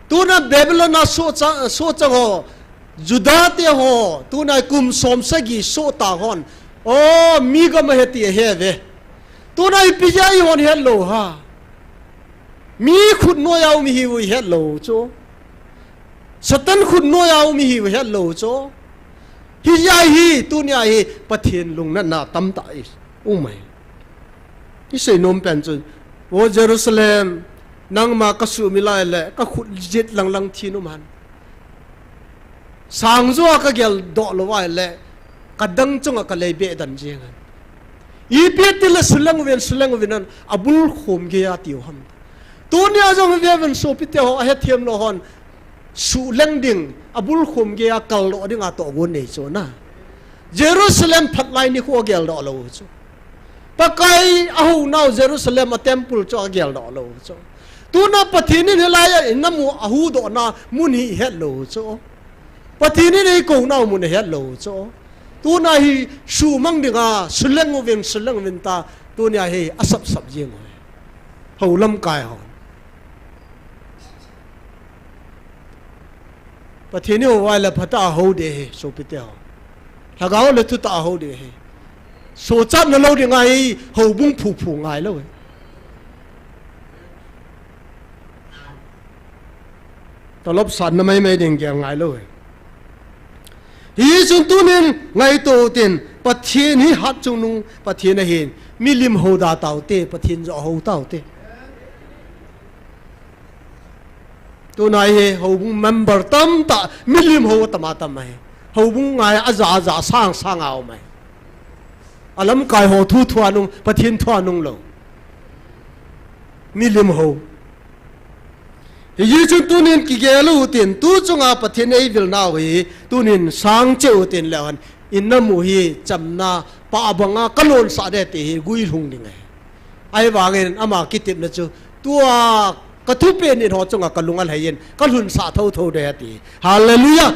tuna Babylon a sohchang, sohchang ho, Juda te ho, tuna kum som sagi sohta hon, o, mi gam ahi ti ahe uve. Tuna ipi jeh a eihon het lou ham. Mi khut noiya um ihiu ihet lou chu. Satan khut noiya um ihiu ihet lou chu. Hijeh a hi, tunia hi, Pathen lungnatna tamtah i um ahi. I seinom pen chu, O Jerusalem, nangma ka sumil lai le, ka khut jit lang lang thi nom hen. Sang joh a ka geldoh lou vai le, ka dang chunga ka lei beh den jing hen. Ipi ti le suleng uvin, suleng uvin hen, abul khom geiya tiu ham. Tunia jong ve uvin sopite ho, ahethem lou hon, suleng ding, abul khom geiya kaldoh dinga tohgon nei chu na. Jerusalem phat lai nikho ageldoh lou chu. Pakai ahou nau Jerusalem a temple chu ageldoh lou chu. Tuna Pathen in hilai a i namu ahuhdohna mun hi ihet lou chu. Pathen in ei kou nau mun ihet lou chu. Tuna hi sumang dinga, suleng uvin, suleng uvin ta, tunia hi asap sap jing u ahi. Hou lamkai hon. Pathen in hou vai le phatah a hou ding ahi, sopite ho. Lhagao le thutah a hou ding ahi. Sochatna lou dinga hi houbung phu phu ngai lou ahi. Tolop sanna mai mai ding gel ngai lou ahi. Hichun tunin ngaito utin, Pathen hi hatchungnung Pathen ahin, milim hou da taute, Pathen joh hou taute. Tunai hi houbung member tamtah, milim hou tama tam ahi. Houbung ngai aja aja, sang sang a um ahi. Alamkai ho thu thua nung, Pathen thua nung lou. Milim hou. Hichun tunin kigel utin, tu chunga Pathen eivil nau hi, tunin sang cheh utin leu hen, inamu hi chamna pah banga kalonsah ding ti hi guilhung ding ahi. Ahivangin ama kitepna chu, tua kathupen in ho chunga kalung alhaiyin, kalhunsah thotho ding ati. Hallelujah!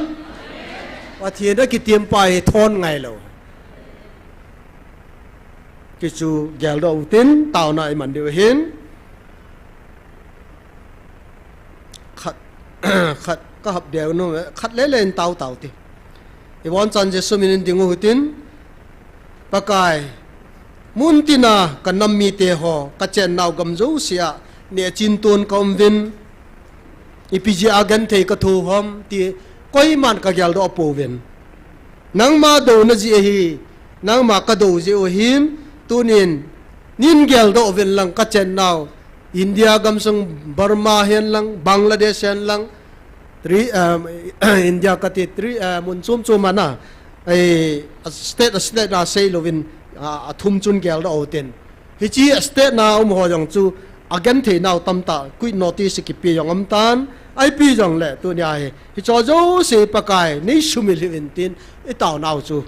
Pathen a kiteppa hi thon ngailou. Hichu geldoh utin, taona iman diu ahin. Khat, khat kahap deu nom, khat lele in tao tao ti. Ibonchan Jesu minin ding uhitin, Pakai, muntina kanam mite ho, kachennau gam jousea, nehchin ton kaum uvin, ipi jeh a genthei katho ham ti, koiman kageldoh pouvin. Nangma douna jeh ahi, nangma kadou jeh u ahin, tunin, nin geldoh uvin lang kachennau, India gamsung Burma hen lang, Bangladesh hen lang, tri, um, India kati tri, uh, mun chom chom ana, ei, state, state a seilouvin, uh, athum chun geldoh utin. Hiche state na um ho jong chu agenthei nau tamtah, quick notice kipe jong um tan, ipi jongle tunia hi, hicho jouse Pakai nei sumil hih in tin, itaonau chu,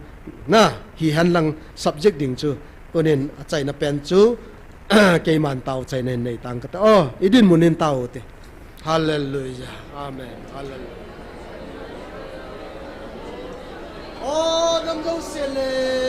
na, hihen lang subject ding chu, tunin achaina pen chu, keiman tao chaina in nei tang kate. Oh, idinmun in tao te. Hallelujah. Amen. Hallelujah. Oh, nam jouse le.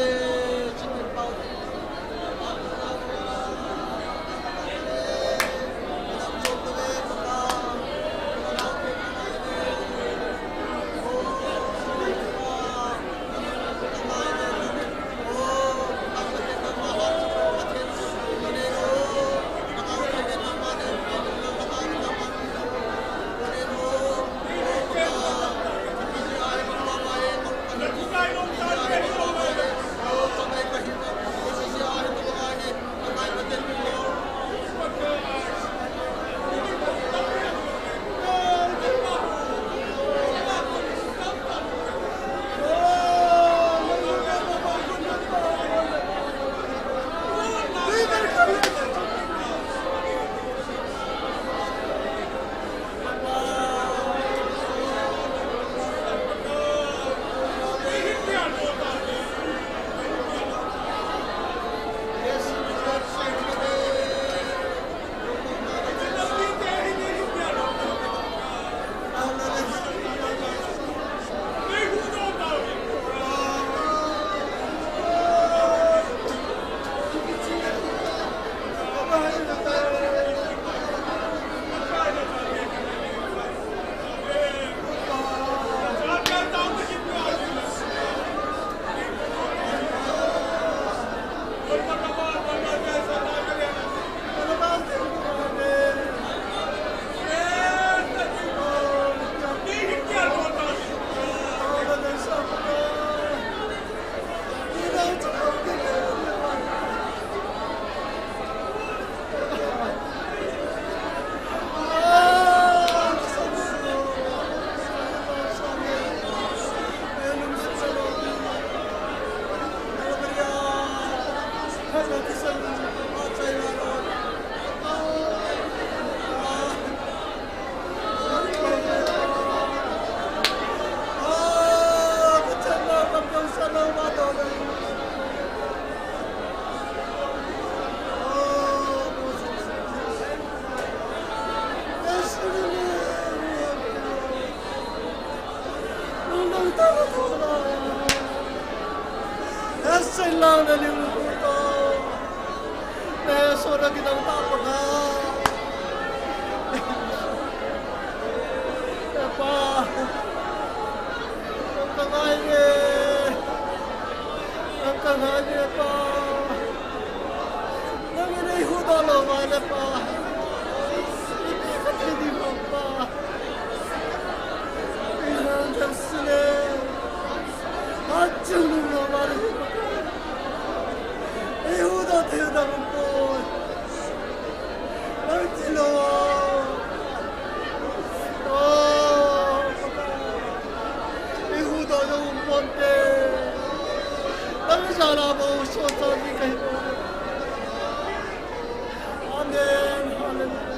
Amen. Hallelujah.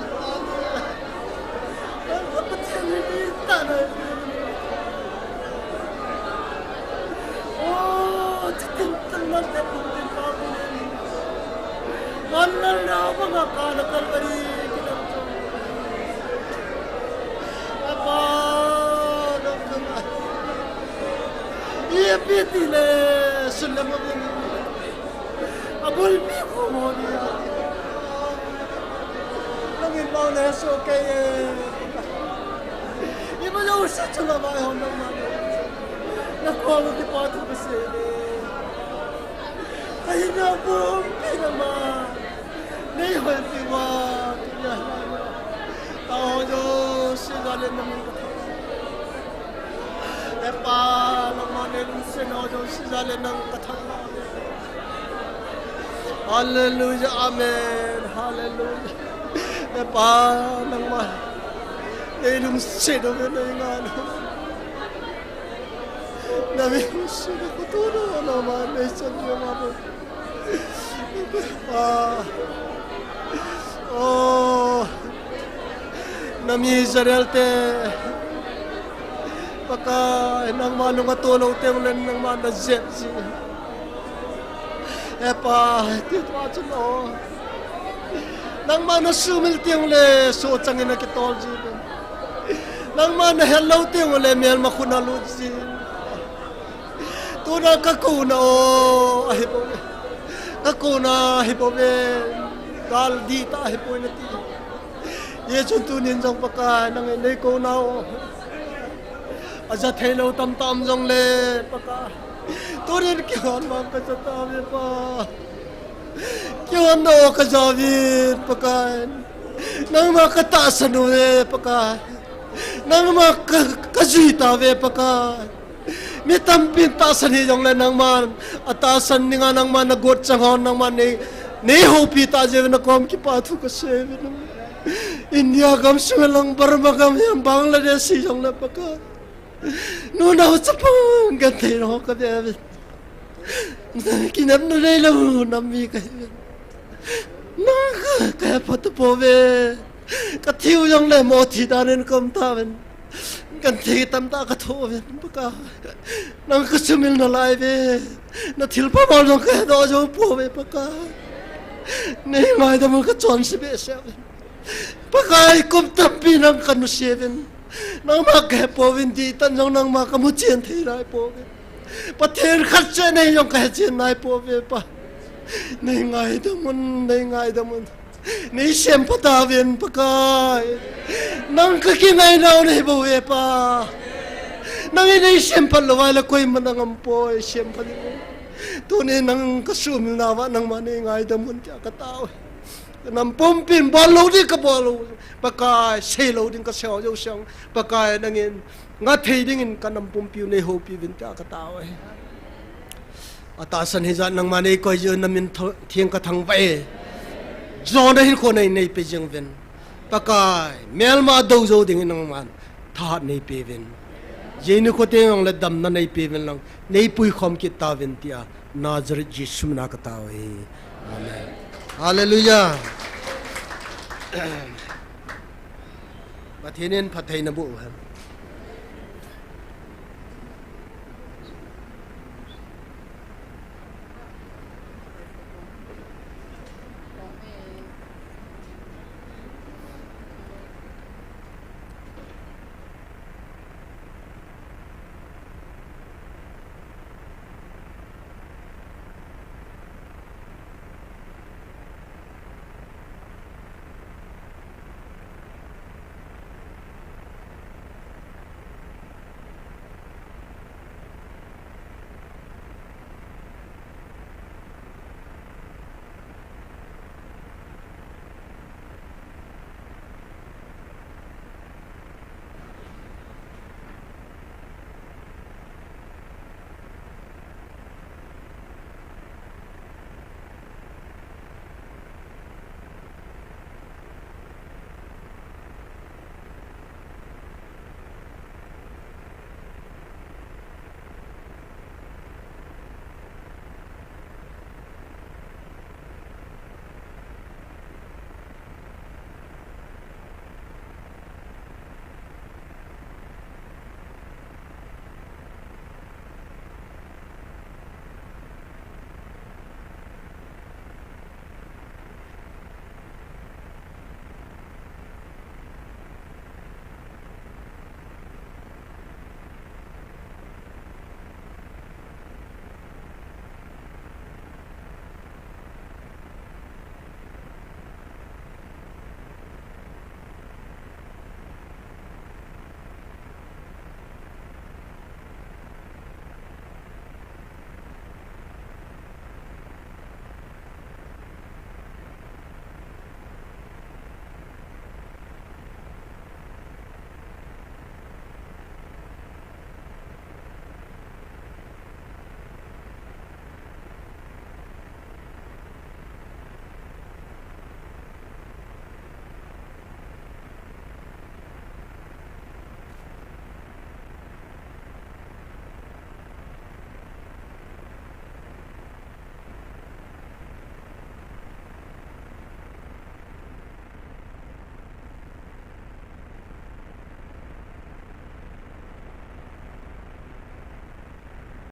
Amen. Oh, chitin tan man te pun tin pa pun. Man lal na ba nga ka na Kalvari ki lam. Apa, lam na. Ye piti le, sun le ma bin. Abul mi ko mo ni. Nangin bang le so ke ye. Ima lo sa chula ba ho nang ma. Na ko mo ki pa tu se le. Ai na ko pi na ma. Nei hoi pi wa. Ya. Ta ho jo si ga le nang. Epa, nangma nei lungsetna ho jouse jal in nang ka thangvah uve. Hallelujah, amen, hallelujah. Epa, nangma nei lungset uve, nei ngai uve. Nei lungset uve, kutuna nangma nei chan uve, ma uve. Ah. Oh. Nami Israel te. Pakai, nangma nunga tolou teng le nangma na jep ji. Epa, ti tua chu lo. Nangma na sumil teng le so changin na kitol ji. Nangma na hel lou teng le melma khun a lut ji. Tuna ka kona o, ahi bou ve. Ka kona ahi bou ve. Gal dih ta ahi bou ve nati. Hijeh chun tunin jong Pakai, nangin nei kona o. Aja thei lou tamtah um jongle, Pakai. Tunin kihon vang ka ja tauve, Pa. Kihonna o ka ja uvin, Pakai. Nangma ka tahsan uve, Pakai. Nangma ka, ka jui tauve, Pakai. Mi tampin tahsan hijongle nangman, atahsan dinga nangman na got chang hon nangman nei, nei houpi tah jeh uve, na kom kipa thu ka sei uve nang. India gam sung lang Burma gam hiam Bangladesh hijongle Pakai. Nunau chapang genthei ho ka be uve. Kinepna neilou nam mi ka hi uve. Nang ka, ka hepha tapouve. Ka thiu jongle mo thi danin ka um tauve. Genthei tamtah ka thoh uve, Pakai. Nang ka sumil nalai uve. Na thilpha bol jong ka hedoh jou pouve, Pakai. Nei ngaidam un ka chonse behseh uve. Pakai, kum tampi nang ka nusia uvin. Nangma ka hepouvin, dih tah jong nangma ka muchen thei nai pouve. Pathen khat cheh nei jong ka hechen nai pouve, Pa. Nei ngaidam un, nei ngaidam un. Nei sempha tauvin, Pakai. Nang ka kingainau nei bou ve, Pa. Nangin nei semphat lou vai le koima nang um poi, sempha ding. Tuni nang ka sumil nauva nangma nei ngaidam un tia ka tao. Ka nam pumpin bol lou ding ka bol lou. Pakai, sei lou ding ka sei jou seng. Pakai, nangin ngathei dingin ka nam pumpiu nei houpi uvin tia ka tao e. Atahsan hijat nangma nei koi jeh un na min tho-, theng ka thangvah e. Jona hinkho nei, nei pe jing uvin. Pakai, melma dou jou dingin nangman thahat nei pe uvin. Jeh nikho teng jongle damna nei pe uvin lang. Nei puikhom kit tauvin tia. Nazareth Jesu mina ka tao e. Amen. Hallelujah. Pathen in phatthei naboh u hen.